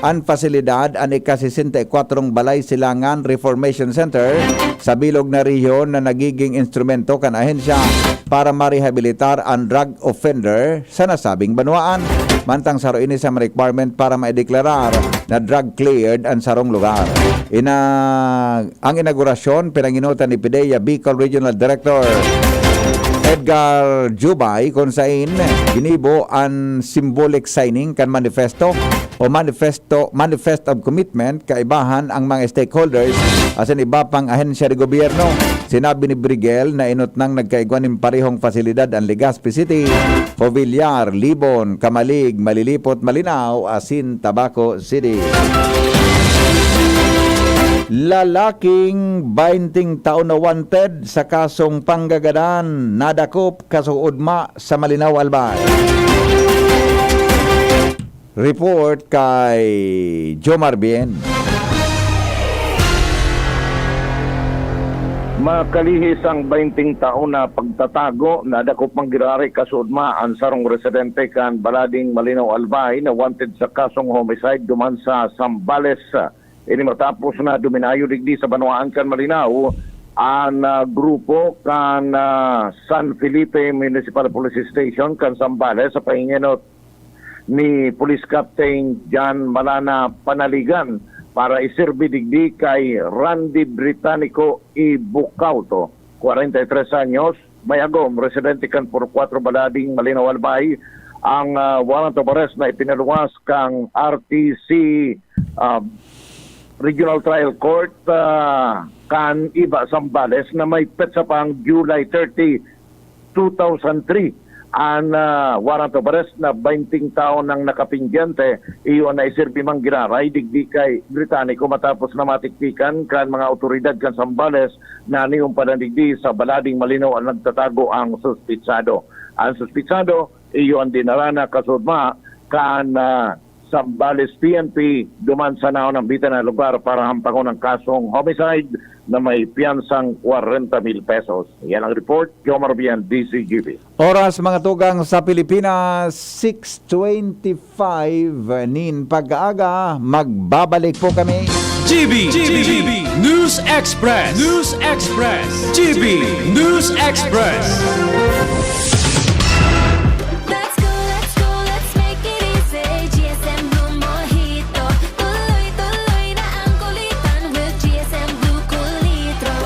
an pasilidad an ika-sesenta y kwatrong Balay Silangan Reformation Center sa bilog na rehiyon na nagiging instrumento kan ahensya para marehabilitar an drug offender sa nasabing banwaan. Mantang saro ini sa mga requirement para maideklarar na drug cleared an sarong lugar. Ina-, ang inaugurasyon, pinanginutan ni PDEA Bicol Regional Director Edgar Jubay, kun sain ginibo an symbolic signing kan manifesto o manifesto, manifest of commitment, kaibahan ang mga stakeholders asin iba pang ahensya de gobyerno. Sinabi ni Brigel na inot nang nagkaigwa nin parehong pasilidad an Legazpi City, Jovellar, Libon, Camalig, Malilipot, Malinao asin Tabaco City. Lalaking bainting taon na wanted sa kasong panggagadan, nadakop kasuodma sa Malinao, Albay. Report kay Jomar Bien. Makalihis ang bainting taon na pagtatago, nadakop man giraray kasuodma an sarong residente kan Balading, Malinao, Albay, na wanted sa kasong homicide duman sa Zambales. Ini matapos na duminayo digdi sa banwaan kan Malinao an, ah, grupo kan, ah, San Felipe Municipal Police Station kan Zambales sa pahingenot ni Police Captain John Malana Panaligan para iserbi digdi kay Randy Britannico Ibukauto, kwarenta y tres anyos, may agom, residente kan Purok Kuwatro Balading, Malinaw, Albay, ang, ah, warrant of arrest na ipinaluwas kang R T C, ah, Regional Trial Court, ah, kan Iba, Zambales, na may petsa pang July thirty, two thousand three. An, ah, warrant of arrest na baynting taon nang nakapindyente, iyo an naisirbi man giraray digdi kay Britannico matapos na matiktikan kan mga awtoridad kan Zambales na niumpa na digdi sa Balading, Malinaw, an nagtatago ang suspitsado. Ang suspitsado, iyo an dinara na kasudma kan, ah, Zambales P N P duman sa naunambitan na lugar para hampangon ang kasong homicide na may piyansang kwarenta mil pesos. Yan ang report, Jomar Bian, D Z G B. Oras, mga tugang, sa Pilipinas, six twenty-five nin pag-aaga. Magbabalik po kami. G B, G B, News Express, News Express, G B News Express. Let's go, let's go, let's make it easy. G S M Blue Mojito. Tuloy-tuloy na ang kulitan with G S M Blue Cool Litro.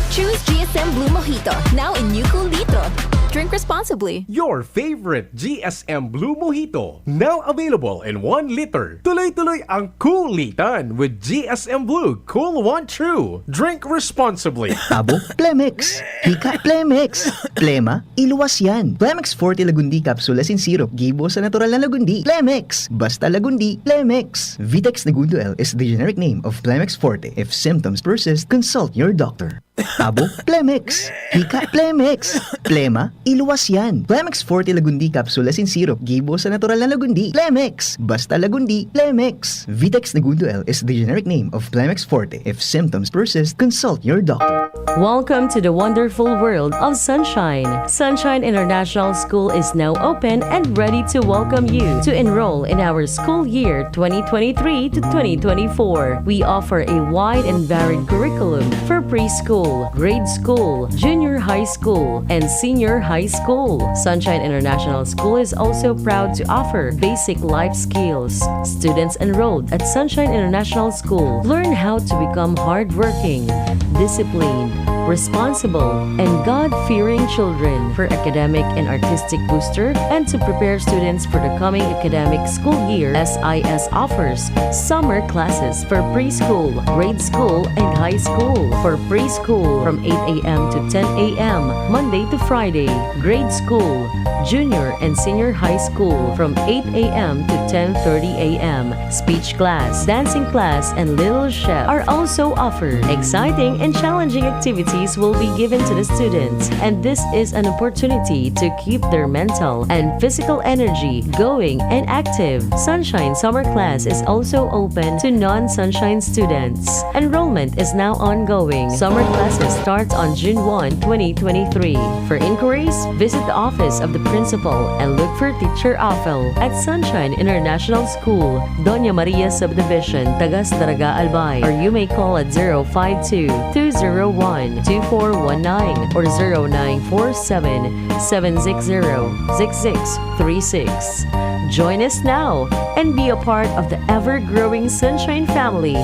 Choose G S M Blue Mojito, now in new Cool Litro. Drink responsibly. Your favorite G S M Blue Mojito, now available in one liter. Tuloy-tuloy ang kulitan with G S M Blue Cool One True. Drink responsibly. Abo, Plemex. Hika, Plemex. Plema, iluwas yan. Plemex Forte Lagundi Capsule Asin Syrup, gibo sa natural na lagundi. Plemex! Basta lagundi, Plemex! Vitex Negundo L is the generic name of Plemex Forte. If symptoms persist, consult your doctor. Abo, Plemex! Hika, Plemex! Plema, iluwas yan. Plemex Forte Lagundi Capsule Asin Syrup, gibo sa natural na lagundi. Plemex! Basta lagundi, Plemex! Vitex Negundo L is the generic name of Plemex Forte. If symptoms persist, consult your doctor. Welcome to the wonderful world of Sunshine. Sunshine International School is now open and ready to welcome you to enroll in our school year twenty twenty-three to twenty twenty-four. We offer a wide and varied curriculum for preschool, grade school, junior high school, and senior high school. Sunshine International School is also proud to offer basic life skills. Students enrolled at Sunshine International School learn how to become hardworking, disciplined, responsible, and God-fearing children. For academic and artistic booster and to prepare students for the coming academic school year, S I S offers summer classes for preschool, grade school, and high school. For preschool, from eight a m to ten a m, Monday to Friday. Grade school, junior and senior high school, from eight a m to ten thirty a m. Speech class, dancing class, and Little Chef are also offered. Exciting and challenging activities will be given to the students, and this is an opportunity to keep their mental and physical energy going and active. Sunshine Summer Class is also open to non-Sunshine students. Enrollment is now ongoing. Summer classes start on June one, twenty twenty-three. For inquiries, visit the office of the principal and look for Teacher Afel at Sunshine International School, Doña Maria Subdivision, Tagas, Daraga, Albay, or you may call at zero five two, two zero one, two four one nine or zero nine four seven, seven six zero, six six three six. Join us now and be a part of the ever-growing Sunshine family,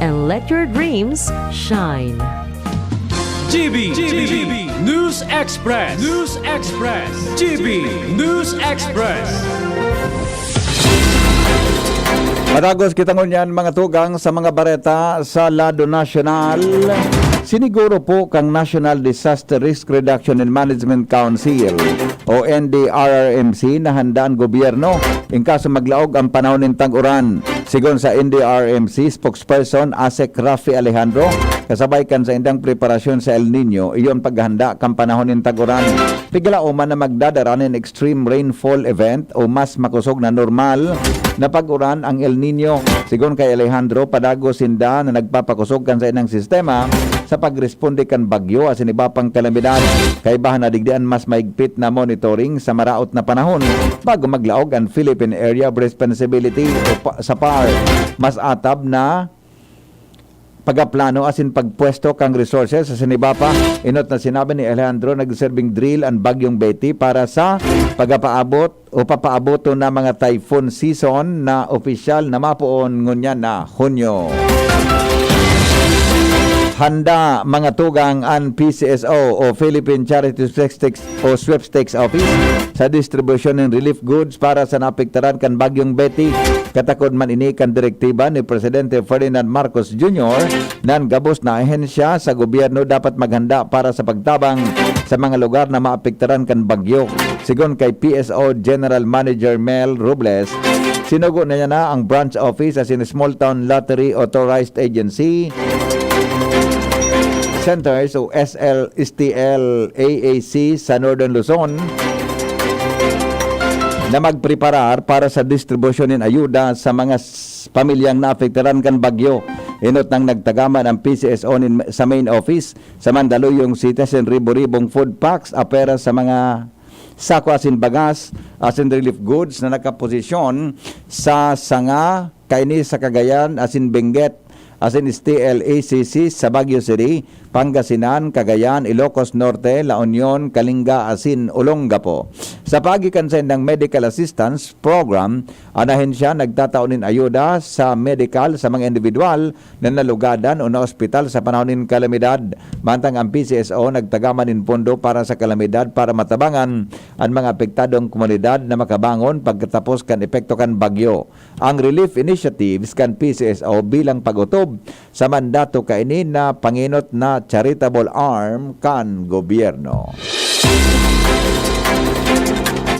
and let your dreams shine. G B, G B, News Express, News Express, G B News Express. Matagos kita ngunyan, mga tugang, sa mga bareta sa lado nasyonal. Siniguro po kang National Disaster Risk Reduction and Management Council o N D R R M C na handa an gobyerno in kaso maglaog ang panahon nin tag-uran. Sigon sa N D R R M C spokesperson Asek Rafi Alejandro, kasabay kan saindang preparasyon sa El Niño, iyo an paghahanda kan panahon nin tag-uran. Pigalaoman na magdadara nin extreme rainfall event o mas makosog na normal na pag-uran ang El Niño. Sigon kay Alejandro, padagos sinda na nagpapakosog kan saindang sistema sa pagresponde kan bagyo asin iba pang kalamidad. Kaibahan na digdi an mas mahigpit na monitoring sa maraot na panahon bago maglaog an Philippine Area of Responsibility o pa-, sa par. Mas atab na pagaplano asin pagpwesto kan resources sa Sinibapa. Enot na sinabi ni Alejandro, nagserbing drill an Bagyong Betty para sa pagapaabot o papaaboton na mga typhoon season na opisyal na mapoon ngunyan na Hunyo. Handa mga tugang an P C S O o Philippine Charity Sweepstakes o Sweepstakes Office sa distribusyon nin relief goods para sa naapektaran kan Bagyong Betty. Katakod man ini kan direktiba ni Presidente Ferdinand Marcos Junior nan gabos na ahensya sa gobyerno dapat maghanda para sa pagtabang sa mga lugar na maapektaran kan bagyo. Sigon kay P S O General Manager Mel Robles, sinugo na niya na ang branch office asin Small Town Lottery Authorized Agency Centers o S L S T L A A C sa Northern Luzon na magpreparar para sa distribusyon nin ayuda sa mga s- pamilyang naapektaran kan bagyo. Enot nang nagtagaman ang P C S O nin, sa main office sa Mandaluyong City asin ribo-ribong food packs, apera sa mga sako asin bagas, asin relief goods na nakaposisyon sa sanga kaini sa Cagayan asin Benguet, asin S T L A C C sa Baguio City, Pangasinan, Cagayan, Ilocos Norte, La Union, Kalinga asin Olongapo. Sa paagi kan saindang medical assistance program, an ahensya nagtatao nin ayuda sa medikal sa mga individual na nalugadan o naospital sa panahon nin kalamidad. Mantang ang P C S O nagtagaman nin pondo para sa kalamidad para matabangan an mga apektadong komunidad na makabangon pagkatapos kan epekto kan bagyo. Ang relief initiatives kan P C S O bilang pag-otob sa mandato kaini na pangenot na charitable arm kan gobyerno.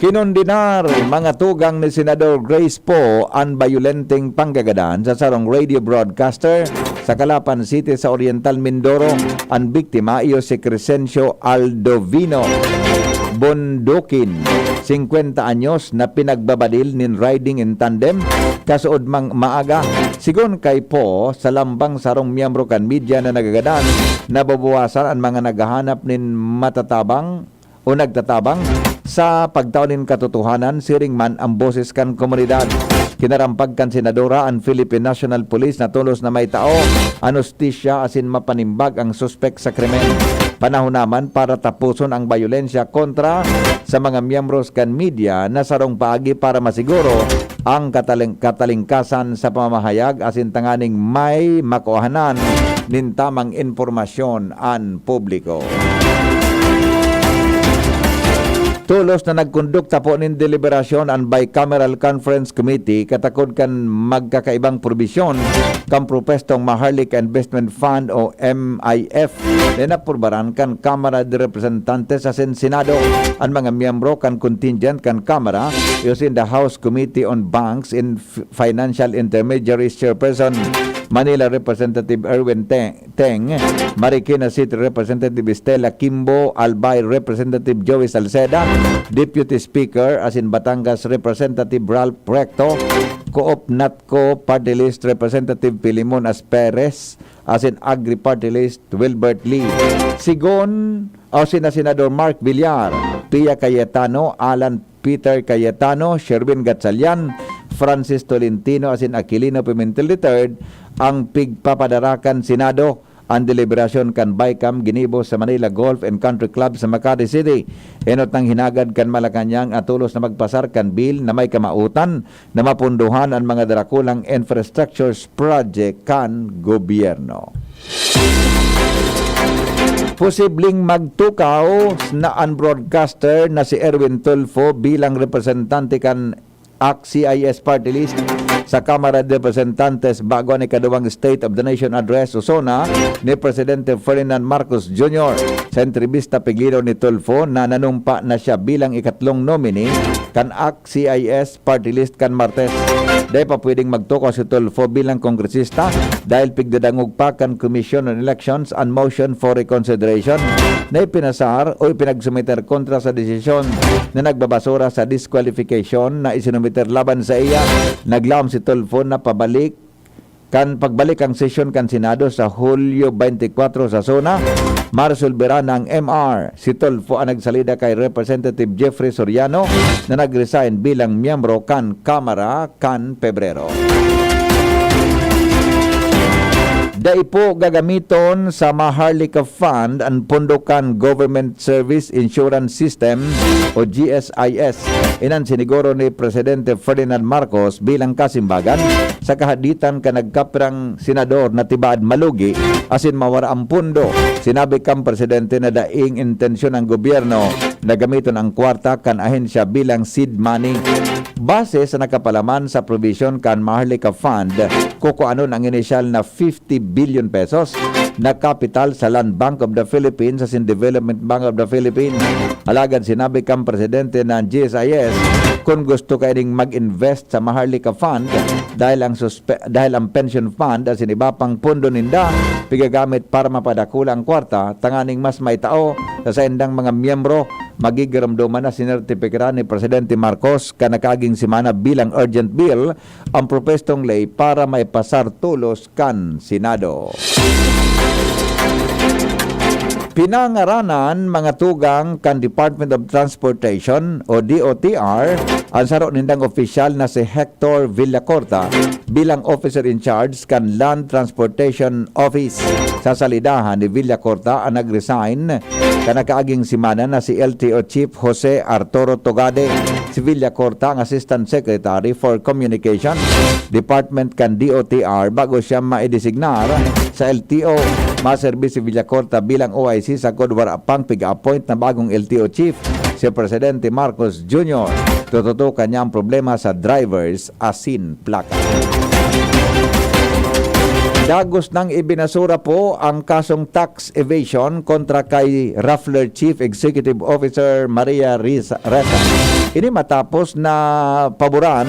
Kinondenar, mga tugang ni Senador Grace Poe, an bayolenteng panggagadan sa sarong radio broadcaster sa Calapan City sa Oriental Mindoro. An biktima iyo si Crescencio Aldovino Bondokin, singkwenta anyos, na pinagbabadil nin riding in tandem kasuodmang maaga. Sigon kay Poe, sa lambang sarong miyembro kan media na nagagadan, nababawasan an mga naghahanap nin matatabang o nagtatabang sa pagtao nin katotohanan, siring man ang boses kan komunidad. Kinarampag kan senadora an Philippine National Police na tolos na may tao an hustisya asin mapanimbag ang suspek sa krimen. Panahon naman para tapuson ang bayolensya kontra sa mga miyembros kan media na sarong paagi para masiguro ang kataling-, katalingkasan sa pamamahayag asin tanganing may makuhanan nin tamang impormasyon an publiko. Tolos na nagkondukta po nin deliberasyon an Bicameral Conference Committee katakod kan magkakaibang probisyon kan propwestong Maharlika Investment Fund o M I F na inaprubaran kan Kamara de Representantes asin Senado. An mga miyembro kan contingent kan Kamara, iyo sinda House Committee on Banks and F-, Financial Intermediaries Chairperson, Manila Representative Erwin Te-, Teng, Marikina City Representative Stella Kimbo, Albay Representative Joey Salceda, Deputy Speaker asin Batangas Representative Ralph Recto, Coop Natco Party List Representative Filemon Asperes, asin Agri Party List Wilbert Lee. Sigon, o sina Senador Mark Villar, Pia Cayetano, Alan Peter Cayetano, Sherwin Gatchalian, Francis Tolentino asin Aquilino Pimentel the third, ang pigpapadara kan Senado. An deliberasyon kan BICAM ginibo sa Manila Golf and Country Club sa Makati City. Enot nang hinagad kan Malacañang a tolos na magpasar kan bill na may kamawotan na mapondohan an mga darakulang infrastructures project kan gobyerno. Posibleng magtukaw na an broadcaster na si Erwin Tulfo bilang representante kan ACT-CIS party list sa Kamara de Representantes bago an ikaduwang State of the Nation Address o SONA ni Presidente Ferdinand Marcos Junior. Sa entrevista, piglinaw ni Tulfo na nanumpa na siya bilang ikatlong nominee kan ACT-CIS party list kan Martes. Dai pa pwedeng magtukaw si Tulfo bilang kongresista dahil pigdadangog pa kan Commission on Elections an motion for reconsideration na ipinasar o ipinagsumiter kontra sa desisyon na nagbabasura sa disqualification na isinumiter laban saiya. Naglaom si Tulfo na pabalik kan pagbalik ang sesyon kan Senado sa Hulyo twenty-four sa SONA, maresolbera na ang M R. Si Tulfo ang nagsalida kay Representative Jeffrey Soriano na nag-resign bilang miyembro kan Kamara kan Pebrero. Dai po gagamiton sa Maharlika Fund an pondo kan Government Service Insurance System o G S I S. Iyan an siniguro ni Presidente Ferdinand Marcos bilang kasimbagan sa kahaditan kan nagkapirang senador na tibaad malugi asin mawara ang pondo. Sinabi kan presidente na daing intensyon ang gobyerno na gamiton ang kwarta kan ahensya bilang seed money. Base sa nakapalaman sa provision kan Maharlika Fund, kukuanon ang inisyal na fifty billion pesos na kapital sa Land Bank of the Philippines asin Development Bank of the Philippines. Alagad sinabi kan presidente ng G S I S, kun gusto kaining mag-invest sa Maharlika Fund dahil ang suspe-, dahil ang pension fund asin iba pang pondo ninda pigagamit para mapadakula ang kwarta tanganing mas maitao sa saindang mga miyembro, magigiromdoman na sinertipikaran ni Presidente Marcos kan nakaaging semana bilang urgent bill ang propwestong ley para maipasar tolos kan Senado. Pinangaranan mga tugang kan Department of Transportation o D O T R ang saro nindang opisyal na si Hector Villacorta bilang officer in charge kan Land Transportation Office. Sa salidahan ni Villacorta ang nag-resign kan nakaaging semana na si L T O Chief Jose Arturo Togade. Si Villacorta ang Assistant Secretary for Communication Department kan D O T R bago siya maidesignar sa L T O. Maserbi si Villacorta bilang O I C sagkod wara pang piga-appoint na bagong L T O Chief, si Presidente Marcos Junior. Tututukan niya ang problema sa drivers asin plaka. Dagos nang ibinasura po ang kasong tax evasion kontra kay Rappler Chief Executive Officer Maria Risa, Ressa. Ini matapos na paboran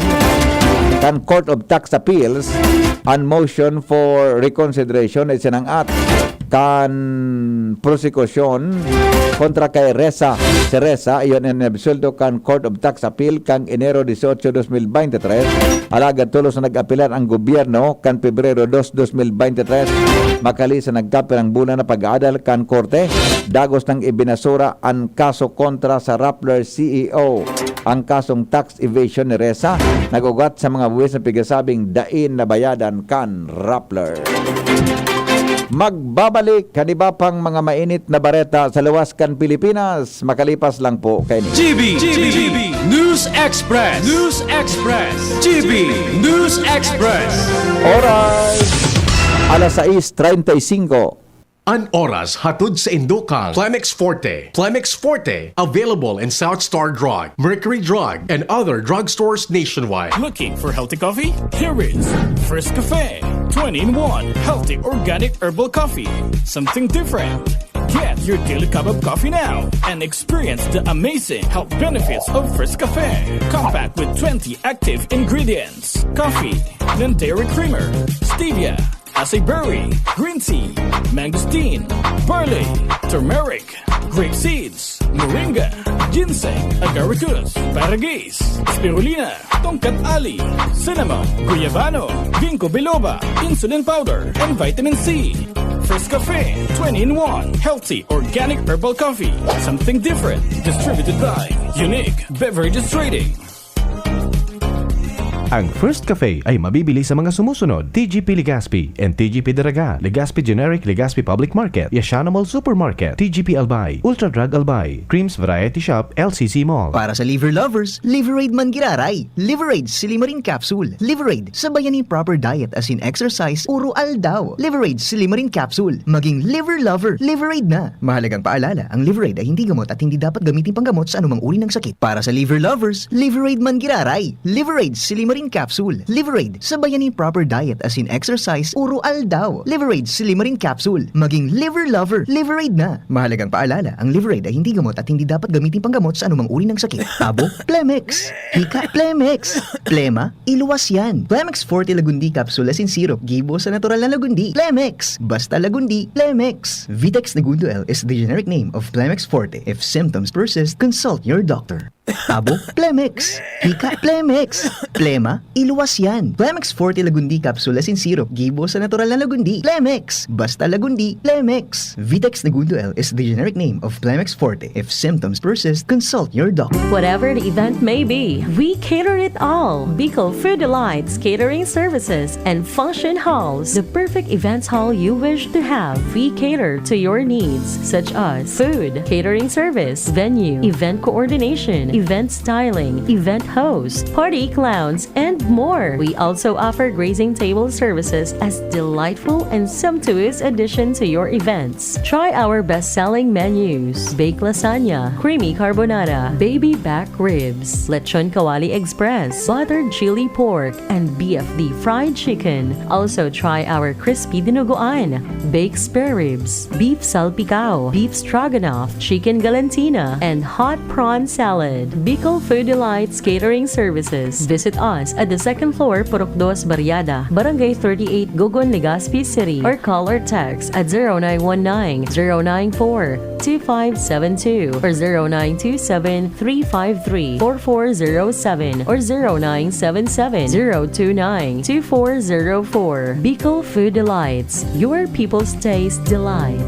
kan Court of Tax Appeals an motion for reconsideration na isinang-at kan prosekusyon kontra kay Ressa. Si Ressa, iyon an inabsuelto kan Court of Tax Appeal kan Enero dieciocho, dos mil veintitrés. Alagad tolos na nag-apelar ang gobyerno kan Pebrero dos, dos mil veintitrés. Makali sa nagkapirang bulan na pag-aadal kan korte, dagos nang ibinasura an kaso kontra sa Rappler C E O. Ang kasong tax evasion ni Ressa nag-ugat sa mga buwis na pigasabing dai nabayadan kan Rappler. Magbabalik kan iba pang mga mainit na bareta sa luwas kan Pilipinas, makalipas lang po kaini. G B, G B, News Express. News Express. G B News Express. Oras, alas sais treinta y cinco. An oras hatod saindo kan Plemex Forte. Plemex Forte, available in South Star Drug, Mercury Drug, and other drugstores nationwide. Looking for healthy coffee? Here is First Cafe, twenty-in-one, healthy organic herbal coffee. Something different. Get your daily cup of coffee now and experience the amazing health benefits of First Cafe. Compact with twenty active ingredients: coffee, non-dairy creamer, stevia, acai berry, green tea, mangosteen, barley, turmeric, grape seeds, moringa, ginseng, agaricus, paragis, spirulina, tongkat ali, cinnamon, guyabano, ginkgo biloba, insulin powder, and vitamin C. First Cafe, twenty-in-one, healthy organic herbal coffee. Something different. Distributed by Unique Beverages Trading. Ang First Cafe ay mabibili sa mga sumusunod: T G P Legazpi and T G P Daraga, Legazpi Generic, Legazpi Public Market, Yashana Mall Supermarket, T G P Albay, Ultra Drug Albay, Creams Variety Shop, L C C Mall. Para sa liver lovers, Liverade man giraray. Liverade Silimarin Capsule. Liverade, sabayan nin proper diet asin exercise oro aldaw. Liverade Silimarin Capsule. Maging liver lover, Liverade na. Mahalagang paalala, ang Liverade ay hindi gamot at hindi dapat gamitin panggamot sa anumang uri ng sakit. Para sa liver lovers, Liverade man giraray. Liverade Silimarin Capsule. Liverade, sabayan nin proper diet asin exercise oro aldaw. Liverade Silimarin Capsule. Maging liver lover, Liverade na. Mahalagang paalala, ang Liverade ay hindi gamot at hindi dapat gamitin panggamot sa anumang uri ng sakit. Abo, Plemex. Hika, Plemex. Plema, iluwas yan. Plemex Forte Lagundi Capsule asin Syrup, gibo sa natural na lagundi. Plemex. Basta lagundi, Plemex. Vitex Negundo L is the generic name of Plemex Forte. If symptoms persist, consult your doctor. Abo, Plemex. Hika, Plemex. Plema, iluwas yan. Plemex Forte Lagundi Capsule asin Syrup, gibo sa natural na lagundi. Plemex. Basta lagundi, Plemex. Vitex Negundo L is the generic name of Plemex Forte. If symptoms persist, consult your doctor. Whatever the event may be, we cater it all. Bicol Food Delights Catering Services and Function Halls, the perfect events hall you wish to have. We cater to your needs, such as food, catering service, venue, event coordination, event styling, event host, party clowns, and more. We also offer grazing table services as delightful and sumptuous addition to your events. Try our best-selling menus: baked lasagna, creamy carbonara, baby back ribs, lechon kawali express, buttered chili pork, and B F D fried chicken. Also try our crispy dinuguan, baked spare ribs, beef salpicao, beef stroganoff, chicken galantina, and hot prawn salad. Bicol Food Delights Catering Services. Visit us at the second floor, Purok Dos Barriada, Barangay thirty-eight, Gogon, Legazpi City, or call or text at zero nine one nine, zero nine four, two five seven two or zero nine two seven, three five three, four four zero seven or zero nine seven seven, zero two nine, two four zero four. Bicol Food Delights, your people's taste delight.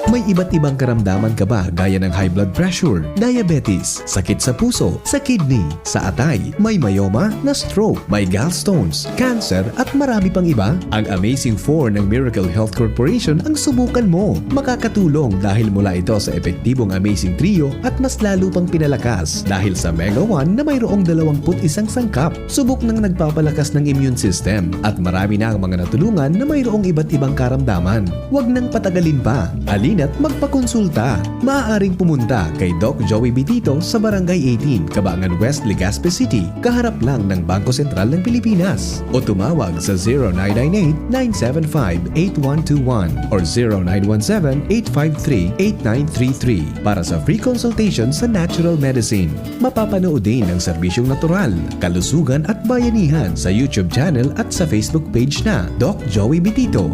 May iba't ibang karamdaman ka ba gaya ng high blood pressure, diabetes, sakit sa puso, sa kidney, sa atay, may myoma, na-stroke, may gallstones, cancer, at marami pang iba? Ang Amazing four ng Miracle Health Corporation ang subukan mo. Makakatulong dahil mula ito sa epektibong Amazing Trio at mas lalo pang pinalakas dahil sa Mega one na mayroong dalawampu't isang sangkap. Subok ng nagpapalakas ng immune system at marami na ang mga natulungan na mayroong iba't ibang karamdaman. Huwag nang patagalin pa. Halina't magpakonsulta. Maaaring pumunta kay Doc Joey Bitito sa Barangay eighteen, Cabangan West, Legazpi City, kaharap lang ng Bangko Sentral ng Pilipinas. O tumawag sa zero nine nine eight, nine seven five, eight one two one or zero nine one seven, eight five three, eight nine three three para sa free consultation sa natural medicine. Mapapanood din ang serbisyong natural, kalusugan at bayanihan sa YouTube channel at sa Facebook page na Doc Joey Bitito.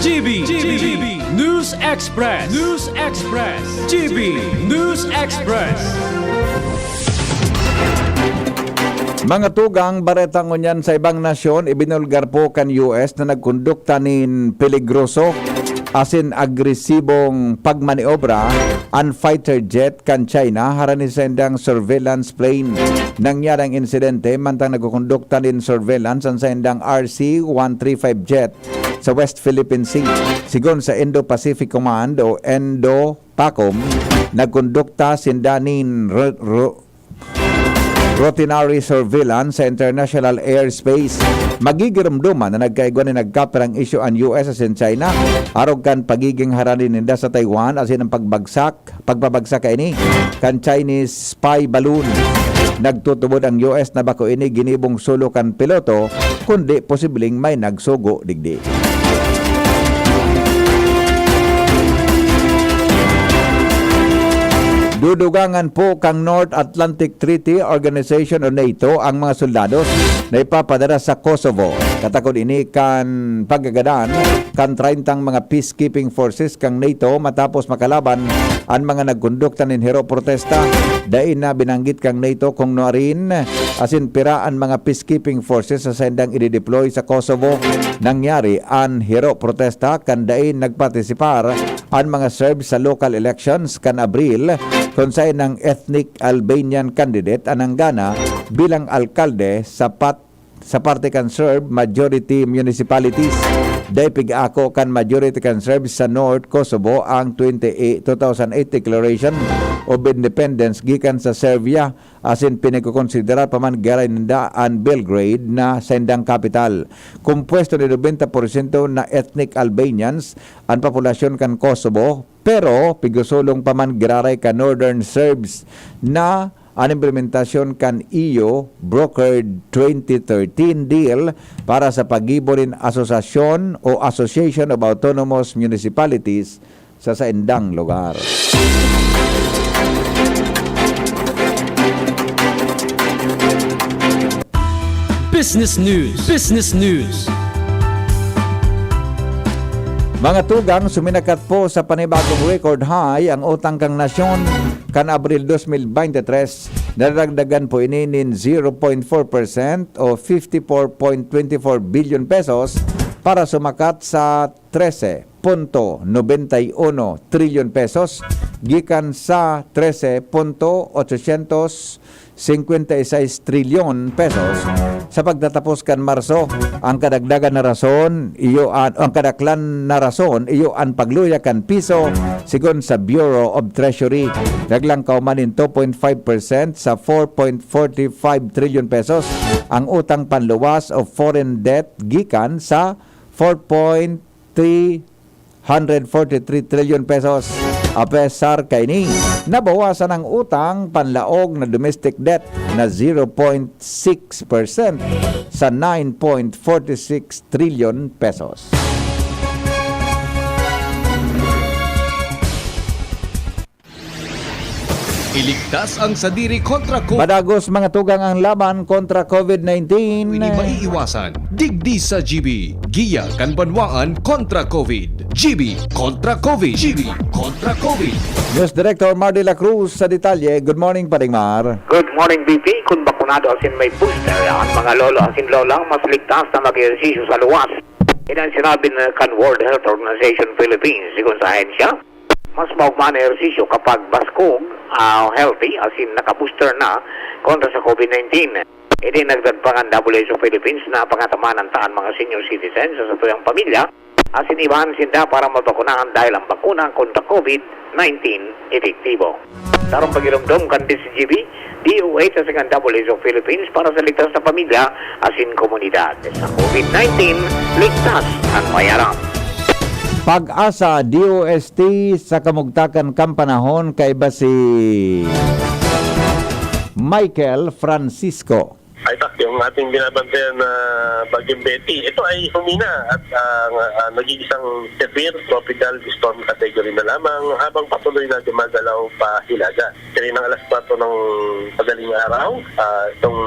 G B, G B, News Express, News Express, G B, News Express. Mga tugang, bareta ngunyan sa ibang nasyon, ibinulgar po kan U S na nagkondukta nin peligroso asin agresibong pagmaniobra an fighter jet kan China harani sa saindang surveillance plane. Nangyari ang insidente mantang nagkukondukta nin surveillance an saindang R C one three five jet sa West Philippine Sea. Sigon sa Indo-Pacific Command o Indo-PACOM, nagkondukta sinda nin ru- ru- routinary surveillance sa international airspace. Magigiromdoman na nagkaigwa nin nagkapirang isyu an U S asin China arog kan pagiging harani ninda sa Taiwan asin ang pagbagsak, pagpabagsak kaini kan Chinese spy balloon. Nagtutubod ang U S na bako ini ginibong solo kan piloto, kundi posibleng may nagsugo digdi. Dudugangan po kan North Atlantic Treaty Organization o NATO ang mga soldados na ipapadara sa Kosovo. Katakod ini kan pagagadan kan treyntang mga peacekeeping forces kan NATO matapos makalaban an mga nagkondukta nin hero protesta. Dai na binanggit kan NATO kung nuarin asin pira an mga peacekeeping forces sa saindang idideploy sa Kosovo. Nangyari an hero protesta kan dai nagpartisipar an mga Serbs sa local elections kan Abril, kun saen an ethnic Albanian candidate an nanggana bilang alkalde sa pat-, sa parte kan Serb majority municipalities. Dai pig-ako kan majority kan Serbs sa North Kosovo ang twenty-eight, two thousand eight declaration of independence gikan sa Serbia, asin pinagkokonsiderar pa man giraray ninda an Belgrade na saindang kapital. Kompuesto nin nobenta porsyento na ethnic Albanians an populasyon kan Kosovo, pero pigsusulong pa man giraray kan Northern Serbs na an implementasyon kan E U brokered twenty thirteen deal para sa paggibo nin asosasyon o Association of Autonomous Municipalities sa saindang lugar. Business News. Business News. Mga tugang, suminakat po sa panibagong record high ang utang kan nasyon kan Abril dos mil bente tres. Nadagdagan po ini nin zero point four percent o fifty-four point twenty four billion pesos para sumakat sa trese punto nobenta y uno trilyon pesos gikan sa trese punto ochosyentos singkwenta y seis trilyon pesos sa pagtatapos kan Marso. Ang kadagdagan na rason, iyo an, ang kadaklan na rason, iyo an pagluya kan piso, sigon sa Bureau of Treasury. Naglangkaw man nin two point five percent sa four point forty five trilyon pesos ang utang panluwas o foreign debt gikan sa four point three hundred forty-three trilyon pesos. Apesar kaini, nabawasan ang utang panlaog na domestic debt na zero point six percent sa nine point forty six trilyon pesos. Iligtas ang sadiri kontra ko- Madagos, mga tugang, ang laban kontra covid nineteen. Hindi maiiwasan. Digdi sa G B, giya kan banwaan kontra covid. G B kontra covid. G B kontra covid. News Director Mar de la Cruz sa detalye. Good morning, Paring Mar. Good morning, B P. Kung bakunado asin may booster ang mga lolo asin lola, mas ligtas na mag-ehersisyo sa luwas. Yan ang sinabi na kan World Health Organization Philippines. Sigon sa ahensya, mas maogma na ehersisyo kapag baskog, ah, healthy, asin naka-booster na kontra sa covid nineteen. Idinagdag pa kan W H O Philippines na pangataman an taan mga senior citizens sa satuyang pamilya, asin ibahan sinda para mabakunahan dahil ang bakuna kontra covid nineteen epektibo. Sarong pagiromdom kan D C G B, D O H asin kan W H O Philippines para sa ligtas na pamilya asin komunidad. Sa covid nineteen, ligtas an may aram. Pag-asa, D O S T sa kamugtakan kan panahon, kaiba si Michael Francisco. Ay, tak, yung ating binabantayan na Bagyong Betty, ito ay humina at, ah, ah, naging isang severe tropical storm category na lamang habang patuloy na gumagalaw pa Hilaga. Kaninang alas kwatro ng madaling araw, ah, itong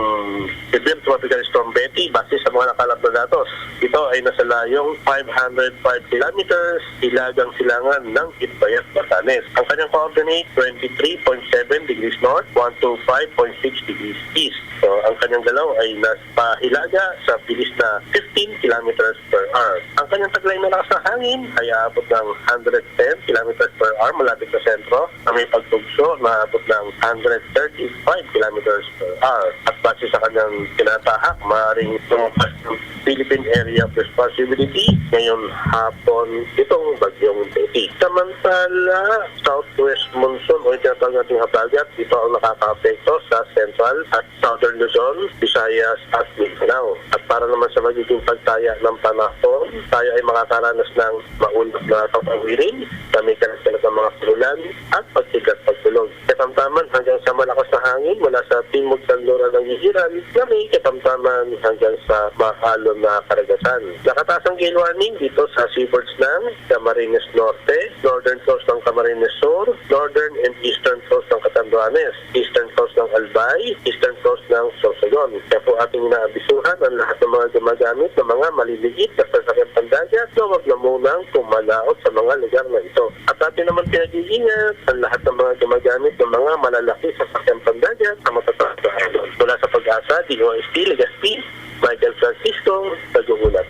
severe tropical storm Betty, base sa mga nakalap na datos, ito ay nasa layong five hundred five kilometers hilagang silangan ng Itbayat, Batanes. Ang kanyang coordinate, twenty-three point seven degrees north, one two five point six degrees east. So, ang kanyang galaw ay nasa hilaga sa bilis na fifteen kilometers per hour. Ang kanyang taglay na lakas na hangin ay aabot ng hundred ten kilometers per hour malapit sa sentro, na may pagtugso na aabot ng hundred thirty-five kilometers per hour. At base sa kanyang tinatahak, maaaring lumabas ng Philippine Area of Responsibility ngayong hapon itong Bagyong Betty. Samantala, southwest monsoon o yung tinatawag nating habagat, ito ang nakakaapekto sa central at southern Luzon, Visayas at Mindanao. At para naman sa magiging pagtaya ng panahon, tayo ay makakaranas ng maulap na kapawirin na may kalat-kalat ng mga pag-ulan at pagsigat pagtulog. Katamtaman hanggang sa malakas na hangin mula sa timog kanluran ng Ihiran na may katamtaman hanggang sa maalon na karagatan. Nakataas ang gale warning dito sa seaboards ng Camarines Norte, northern coast ng Camarines Sur, northern and eastern coast ng Catanduanes, eastern coast ng Albay, eastern coast ng Sorsogon. Kaya po ating inaabisuhan ang lahat ng mga gumagamit ng mga maliliit na sasakyang pandagat na huwag na munang pumalaot sa mga lugar na ito. At atin naman pinag-iingat ang lahat ng mga gumagamit ng mga malalaki sasakyang pandagat sa matataas na alon. Mula sa Pag-asa, D O S T, Legazpi, Michael Francisco, nag-uulat.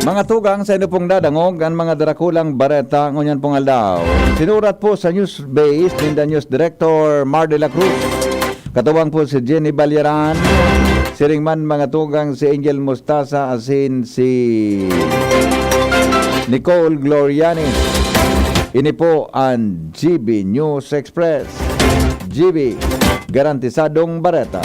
Mga tugang, sa inyo pong dadangog an mga darakulang bareta ngunyan pong aldaw. Sinurat po sa news base ninda News Director Mar de la Cruz. Katubang po si Jenny Balyaran. Siring man, mga tugang, si Angel Mostasa asin si Nicole Gloriani. Ini po an G B News Express. G B, garantisadong bareta.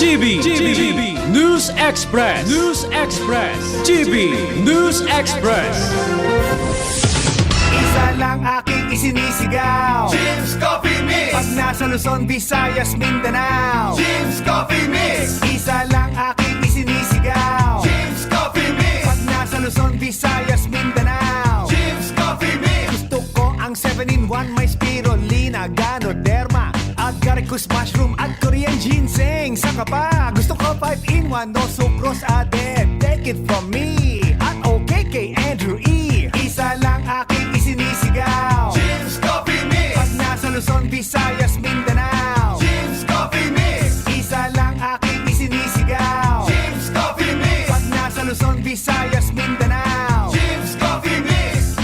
G B, G B, News Express, News Express, G B News Express. Isa lang aking isinisigaw. Jim's Coffee Mix. Pag nasa Luzon, Visayas, Mindanao. Jim's Coffee Mix. Isa lang aking isinisigaw. Jim's Coffee Mix. Pag nasa Luzon, Visayas, Mindanao. Jim's Coffee Mix. Gusto ko ang seven in Kuskus mushroom at Korean ginseng. Saka pa, gusto ko five in one, no sucrose added. Take it from me. At okay kay Andrew E. Isa lang aking isinisigaw. Jim's Coffee Mix. Pag nasa Luzon, Visayas, Mindanao. Jim's Coffee Mix. Isa lang aking isinisigaw. Jim's Coffee Mix. Pag nasa Luzon, Visayas, Mindanao. Jim's Coffee Mix.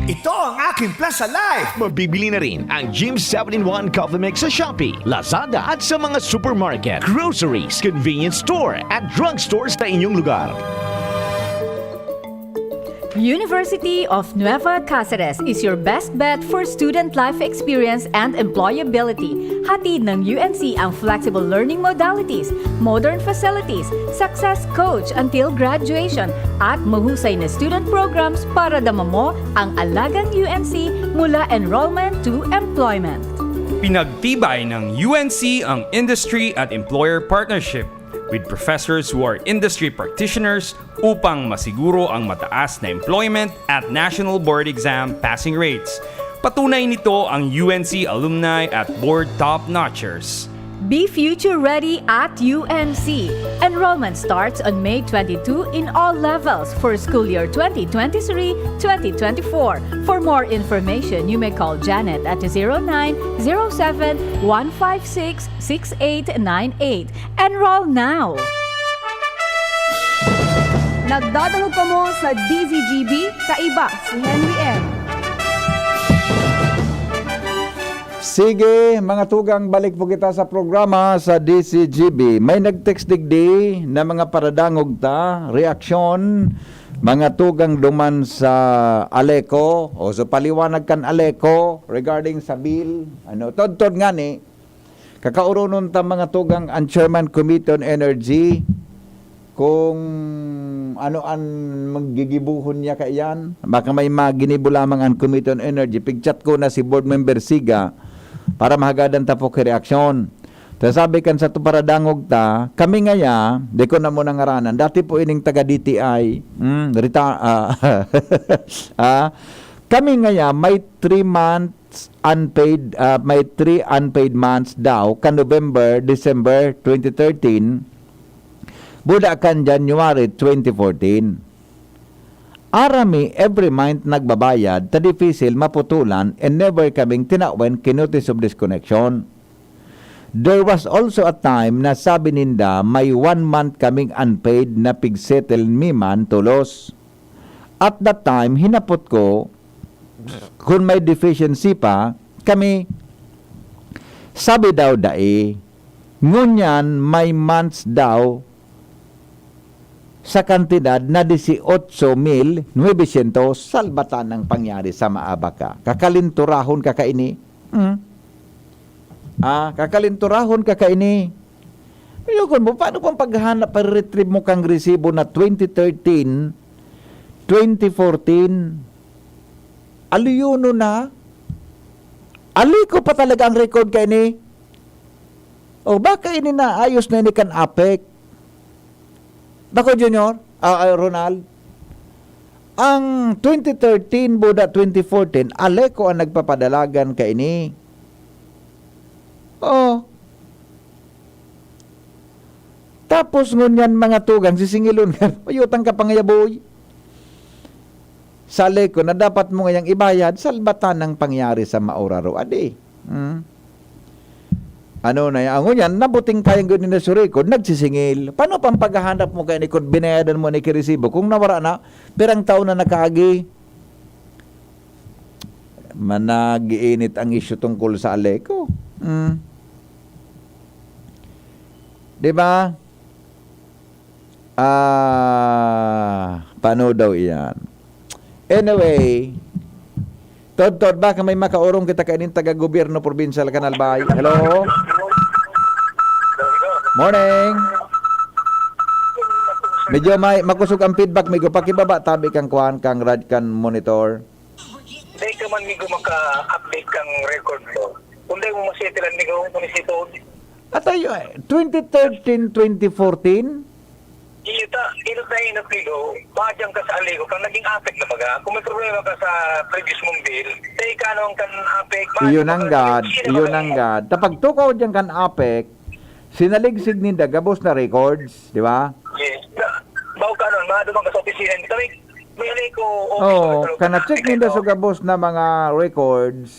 Ito ang aking Plaza Life. Mabibili na rin ang Jim seven-in-one Coffee Mix sa Shopee, Lazada at sa mga supermarket, groceries, convenience store at drugstore sa inyong lugar. University of Nueva Cáceres is your best bet for student life experience and employability. Hatid ng U N C ang flexible learning modalities, modern facilities, success coach until graduation, at mahusay na student programs para dama mo ang alagang U N C mula enrollment to employment. Pinagtibay ng U N C ang industry at employer partnership with professors who are industry practitioners upang masiguro ang mataas na employment at national board exam passing rates. Patunay nito ang U N C alumni at board top-notchers. Be future ready at U N C. Enrollment starts on May twenty-two in all levels for school year twenty twenty-three twenty twenty-four. For more information, you may call Janet at zero nine zero seven one five six six eight nine eight. Enroll now! Nagdadangog kamo sa D Z G B, kaiba si Henry M. Sige, mga tugang, balik po kita sa programa sa D Z G B. May nag-text digdi na mga paradangog ta, reaksyon, mga tugang duman sa Aleco, o sa paliwanag kan Aleco regarding sa bill. Ano, todtod nga ni, kakaoronon ta mga tugang ang Chairman Committee on Energy, kung ano an maggigibohon niya kaiyan. Baka may maginibo lamang an Committee on Energy. Pigchat ko na si Board Member Siga para mahagadan ta po ki reaksyon. Ta sabi kan sa paradangog ta, kami ngaya, di ko na mo nangaranan. Dati po ining taga D T I. Mm, rita, ah, ah, kami ngaya may three months unpaid, ah, may three unpaid months daw, kan November, December twenty thirteen, buda kan January twenty fourteen. Arami every month nagbabayad, ta dipisil maputulan and never kaming tinawan ki notice of disconnection. There was also a time na sabi ninda may one month kaming unpaid na pigsettle mi man tolos. At that time, hinapot ko kun may deficiency pa kami. Sabi daw dai. Ngunyan may months daw sa kantidad na dieciocho mil novecientos. Salbatan ang pangyari sa maabak ka. Kakalinturahon ka kaini. Hmm? Ah, kakalinturahon ka kaini. Ayokon mo, paano pang paghanap, pare-retrieve mo kang resibo na twenty thirteen, twenty fourteen? Aliyono na? Aleco pa talaga ang record kaini? O baka ini na, ayos na ini kan APEC. Bako, Junior, ah, ah, Ronald, ang twenty thirteen buda twenty fourteen, Aleco ang nagpapadalagan kaini. Oh. Tapos ngunyan mga tugang, sisingilon ka, uyutan ka pangayaboy. Sa Aleco na dapat mo ngayang ibayad, salbatan ang pangyari sa mauraro. Adi. Hmm? Ano na yan? Ngunyan, nabuting kayang gud na sa record, nagsisingil. Paano pang paghahanap mo kaya ni kun binayadan mo ni kiresibo? Kung nawara na, pirang taon na nakaagi? Managiinit ang isyu tungkol sa Aleco. Hmm. Di ba? Ah, paano daw iyan? Anyway, Todtod, baka may makaorong kita kaining taga-gobyerno probinsyal kan Albay. Hello? Morning. Medyo may makusog ang feedback, migo. Pakibaba tabi kang kuan, kang rad, kan monitor. Dai ka man migo maka-update kang record mo. Kung dai mo masetilan migo, kung isipon. At ayo, eh, twenty thirteen, twenty fourteen, Iyo ta, inot na inot niyo, madyang ka sa Aleco, kang naging APEC na baga. Kung may problema ka sa previous mong bill, sa ikaw ang kan APEC, Iyo madyang ka nanggad, sa iyo nanggad. Tapag tukaw dyan kan APEC, sinaligsig ninda gabos na records, di ba? Yes. Na, bago ka nun, madumang ka sa opisina nito. May, may Aleco office Oo, sa loob kana ng check APEC, ninda no? Sa gabos na mga records.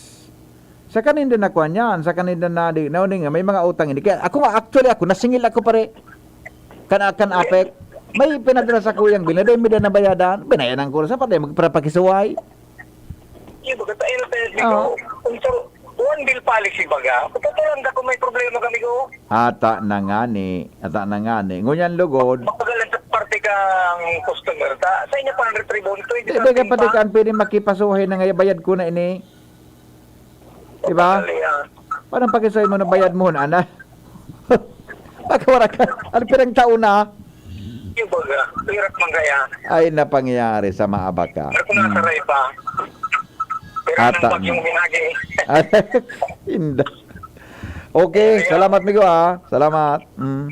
Sa kaninda nakuha niyan, sa kaninda na di, na, na, may mga utang ini. Kaya ako nga, actually ako, nasingil ako pare. Kan, kan APEC, may pinadala sa kuyang bill, na dahil may nabayadan, binayadan ko na sa pati, magpapakisuway. Yung baga, tayo na tayo dito. Oo. Kung sa one bill policy baga, kung lang ka kung may problema kami ko, Ata na nga ni, ata na nga ni. Ngunyan lugod, mapagalan sa parte kang customer, ta, sa inyo pa ang retribution, di, di ka pati ka pwede makipasuhay na nga, bayad ko na ini. Di ba? Parang pakisuway mo na bayad mo na, ana. Pagkawara ka, ano pirang taon na? Yung baga, pirak man kaya. Ay, napangyari sa maabaka. Pero kung nasa ray pa, pero Ata nang bagyong na. Hinagi, Inda. Okay, salamat, migo, ah. Salamat. Mm.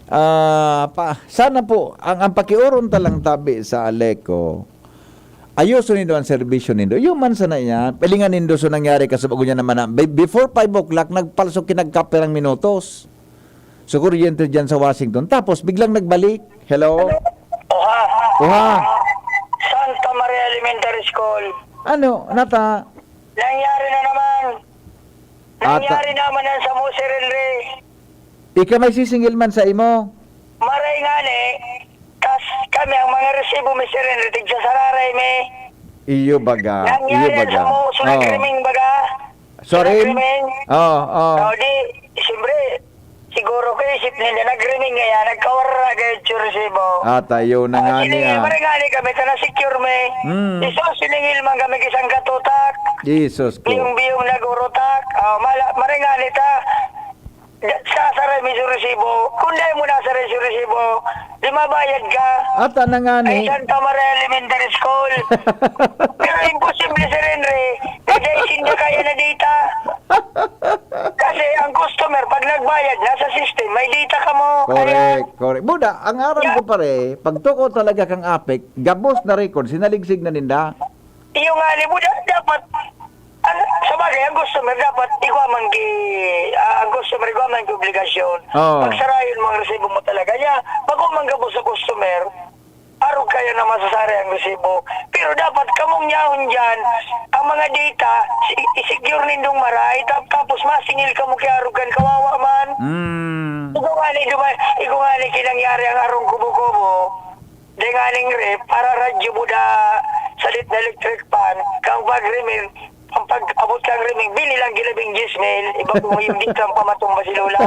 Ah, pa, sana po, ang, ang pakiuron ta lang tabi sa Aleco, ayuso nindo ang serbisyo nindo. Yung man sana yan, pilingan nindo so nangyari kasi bago niya naman na, be- before five o'clock, nagpalso kinagkapirang minutos. So, kuryente dyan sa Washington. Tapos, biglang nagbalik. Hello? Oha. Oha. Santa Maria Elementary School. Ano, nata? Nangyari na naman. Ata- Nangyari naman yan sa mo, Sir Henry. Ika may sisingil man sa imo? Maray nga ni, tas kami ang mga resibo, Mister Henry, tigsa sararay mi. Iyo baga. Iyo Nangyari yan baga. sa mo, sa Oh. nag-riming baga. Sorry? Nag-riming. Oh, oh. O di, siyempre, siguro ko isip nila, nag-riming nga yan, nagkawara gayud yung resibo. Ata, iyo na nga Siningil, niya. Maray nga ni kami, ta na-secure mi. Mm. Iso, siningil man kami kisang katutak. Jesus ko. Biyong-biyong nagurutak. Oh, mala, maray nga ni ta. Sasaray mi sa resibo. Kung dahil mo nasaray sa resibo, di mabayad ka. Ata na nga Ay, ni. Santa Maria Elementary School. Pero imposible, Sir Henry, na dahil sinda kaya na data. Kasi ang customer, pag nagbayad, nasa system, may data ka mo. Kaya, Correct, correct. Buda, ang aram ko pare, pag tuko talaga kang APEC, gabos na record, sinaligsig na ninda. Iyo nga ni Buda, dapat, ang, sa bagay, ang customer dapat igwa man ki, ah, ang customer igwa man ki obligasyon. Oo. Pagsarayon mo ang resibo mo talaga niya. Bago man gabos sa customer, arog kaya na masasaray ang resibo. Pero dapat kamong yaon dyan, ang mga data, si- i-secure nindong maray, tap- tapos masingil ka mo kaya arog kan kawawa man. Mm. Ikaw nga ni, di ba, ikaw nga ni kinangyari ang arong kubo-kubo. Di nga ning ref, para radyo mo da salit na electric fan, kang pag-riming, ang pag-abot kang riming, binilang ginabing diyes mil, iba po yung di kang pamatong ba si Lola.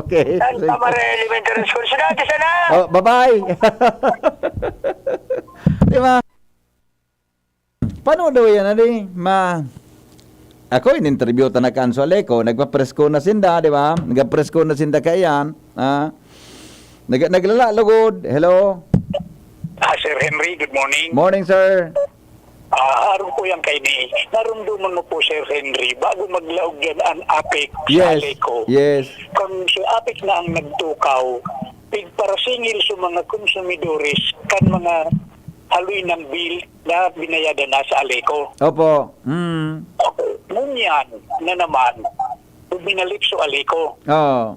Okay. Santa Maria Elementary School. So dati sana! Oh, bye-bye. Di ba? Paano daw yan, adi? Ma, ako, in-interview ta na kan Sualeco, nagpapresko na sinda, di ba? Nagpapresko na sinda kaiyan, ha? Nag naglala, lugod. Hello? Ah, Sir Henry, good morning. Morning, sir. Ah, harong po yan kay ni. Narumduman mo po, Sir Henry, bago maglaog yan ang APEC sa Yes. Aleco. Yes. Kung si APEC na ang nagtukaw, pigparasingil sa mga konsumidores kan mga haloy ng bill na binayadan na sa Aleco. Opo. Mm. Okay. Ngunyan na naman, binalik sa Aleco. Oh.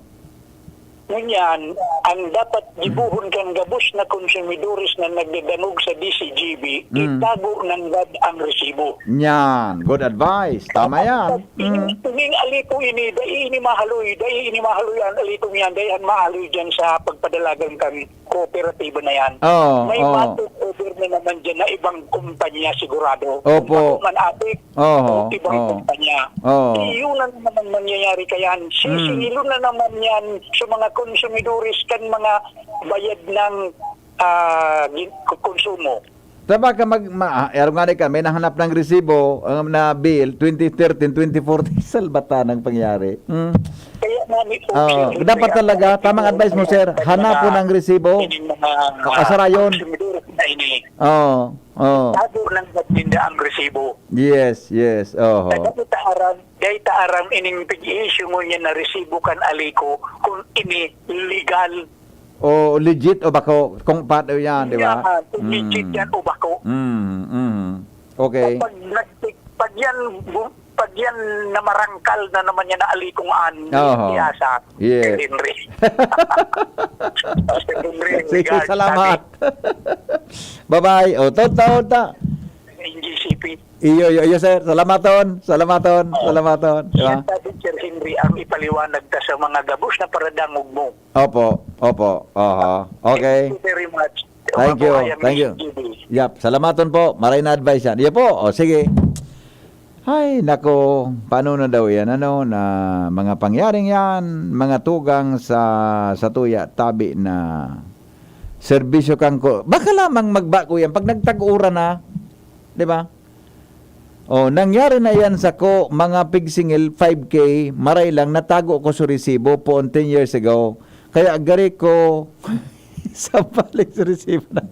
Ngunyan, ang dapat gibuhon kan gabos na konsumidores na nagdadangog sa D C G B, Mm. itago nanggad ang resibo. Yan. Good advice. Tama yan. Mm. Ining, ining Aleco ini, dai ini mahaloy, dai ini mahaloy ang Aleco niyan, dai ang mahaloy dyan sa pagpadalagan kan kooperatiba na yan. Oo, May oo. ma-take over na naman dyan na ibang kumpanya sigurado. Opo. Kung man APEC, Oo, o ibang oo. kumpanya. Oo. Iyon na naman mangyayari kaya. Sisingilon na naman yan sa mga konsumidores kan mga bayad ng ah, gin- konsumo. Tama ka, mag, ma, ah, araw nga ka, may nahanap ng resibo, um, na bill, twenty thirteen, twenty fourteen, salbata ng pangyari. Hmm. Kaya nga ni Oo, dapat talaga, tamang advice mo, sir. Hanapon ang resibo. Ining mga Kasarayon. Konsumidor na ini. Oo, oo. Tago ng magtinda ang resibo. Yes, yes. Oho. Kaya ta aram, kaya ta aram ining pag-i-issue mo niya na resibo kan Aleco kung ini legal. O legit o bako, kung paano yan, di ba? Yan, kung legit yan o bako. Mm, mm. Okay. Pag, nag- pag yan, bu- pag yan namarangkal na naman yan na alikong an, Oho. Iyasa, Yes. Sir Henry. Sir Henry, Sige, regards, salamat. Bye-bye. O, taon, taon, ta. N G C P. Iyo, iyo, iyo, sir. Salamaton. Salamaton. Oo. Salamaton. Di ba? Yan sabi, Sir Henry, ang ipaliwanag ta sa mga gabos na paradangog mo. Opo, opo. Aha. Okay. Thank you very much. Thank you. Mabuhay ang Thank you. Miss Judy. Yap, salamaton po. Maray na advice yan. Iyo po. O, sige. Ay, nako. Paano na daw yan? Ano, na mga pangyaring yan, mga tugang sa, sa tuya, tabi na serbisyo kang ko. Baka lamang magbago yan. Pag nagtag-uran na, di ba? Oh, nangyari na yan sa ko, mga pigsingil, five K, maray lang, natago ko sa resibo poon ten years ago. Kaya gari ko sa balik sa resibo na.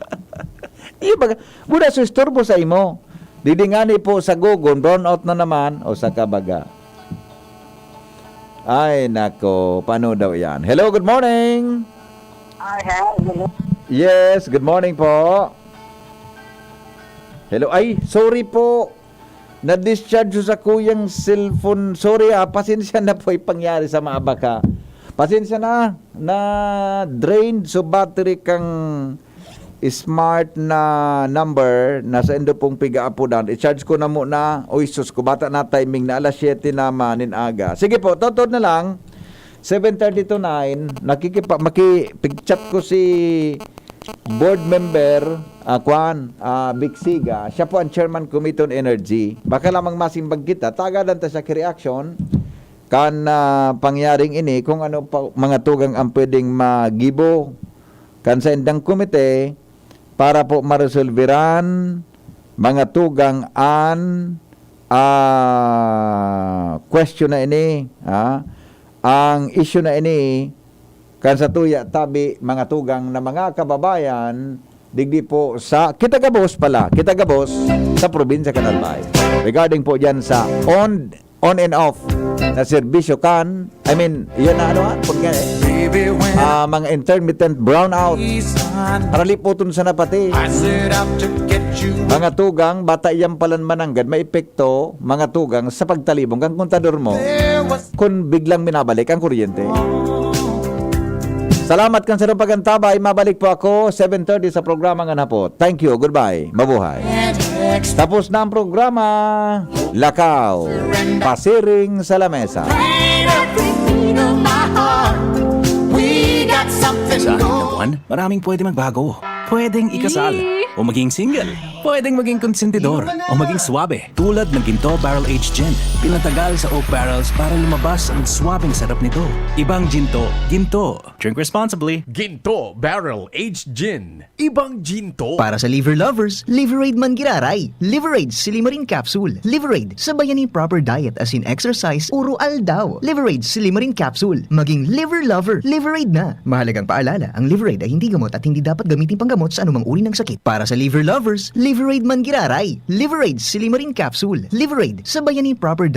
Di ba? Muna sa istorbo sa imo. Didingani po sa gugon, brown out na naman, o sa kabaga. Ay, nako, paano daw yan? Hello, good morning! Ay, hello. Yes, good morning po. Hello, ay, sorry po. Na-discharge sa kuyang cellphone. Sorry ah, pasensya na po ipangyari sa mga baka. Pasensya na, na-drained so battery kang smart na number na sa indo pong pigaapudan. I-charge ko na muna. Uy, sus ko, bata na timing na alas siyete naman nin aga. Sige po, totoo na lang. Seven thirty to nine, nakikipa, makipig-chat ko si board member, ah, kwan, ah, Vic Siga. Siya po ang chairman committee on energy. Baka lamang masimbag kita, tagadan ta siya ki reaction kan, ah, pangyaring ini, kung ano pa, mga tugang ang pwedeng magibo kan sa indang komite para po maresolveran, mga tugang, an, ah, question na ini, ah, ang issue na ini, kan sa tuya tabi, mga tugang na mga kababayan, digdi po sa Kitagabos pala, Kitagabos sa probinsya kan Albay. Regarding po dyan sa on, on and off na serbisyo kan, I mean, yan na ano, ah, pag nga eh, ah, mga intermittent brownout. Aralipoton sana pati. Mga tugang, bata yan palan mananggad, may epekto, mga tugang, sa pagtalibong kang kontador mo. Kung biglang minabalik ang kuryente. Salamat kan sarong pag-antabay. Mabalik po ako, seven thirty sa programa nga hapot. Thank you. Goodbye. Mabuhay. Tapos na ang programa. Lakaw. Pasiring sa lamesa. Great every beat of my heart. We got something Sa akin going naman, maraming pwede magbago. Pwedeng ikasal, o maging single. Pwedeng maging konsentidor, o maging swabe. Tulad ng Ginto Barrel Aged Gin. Pinatagal sa oak barrels para lumabas ang swabeng sarap nito. Ibang Ginto, Ginto. Drink responsibly. Ginto Barrel Aged Gin. Ibang Ginto. Para sa liver lovers, Liveraid man giraray. Liveraid Silimarin Capsule. Liveraid, sabayan nin proper diet as in exercise, uro aldaw. Liveraid Silimarin Capsule. Maging liver lover, Liveraid na. Mahalagang paalala, ang Liveraid ay hindi gamot at hindi dapat gamitin panggamot sa anumang uri ng sakit. Para sa liver lovers, Liveraid man giraray. Liveraid Silimarin Capsule. Liveraid, sabayan nin proper diet.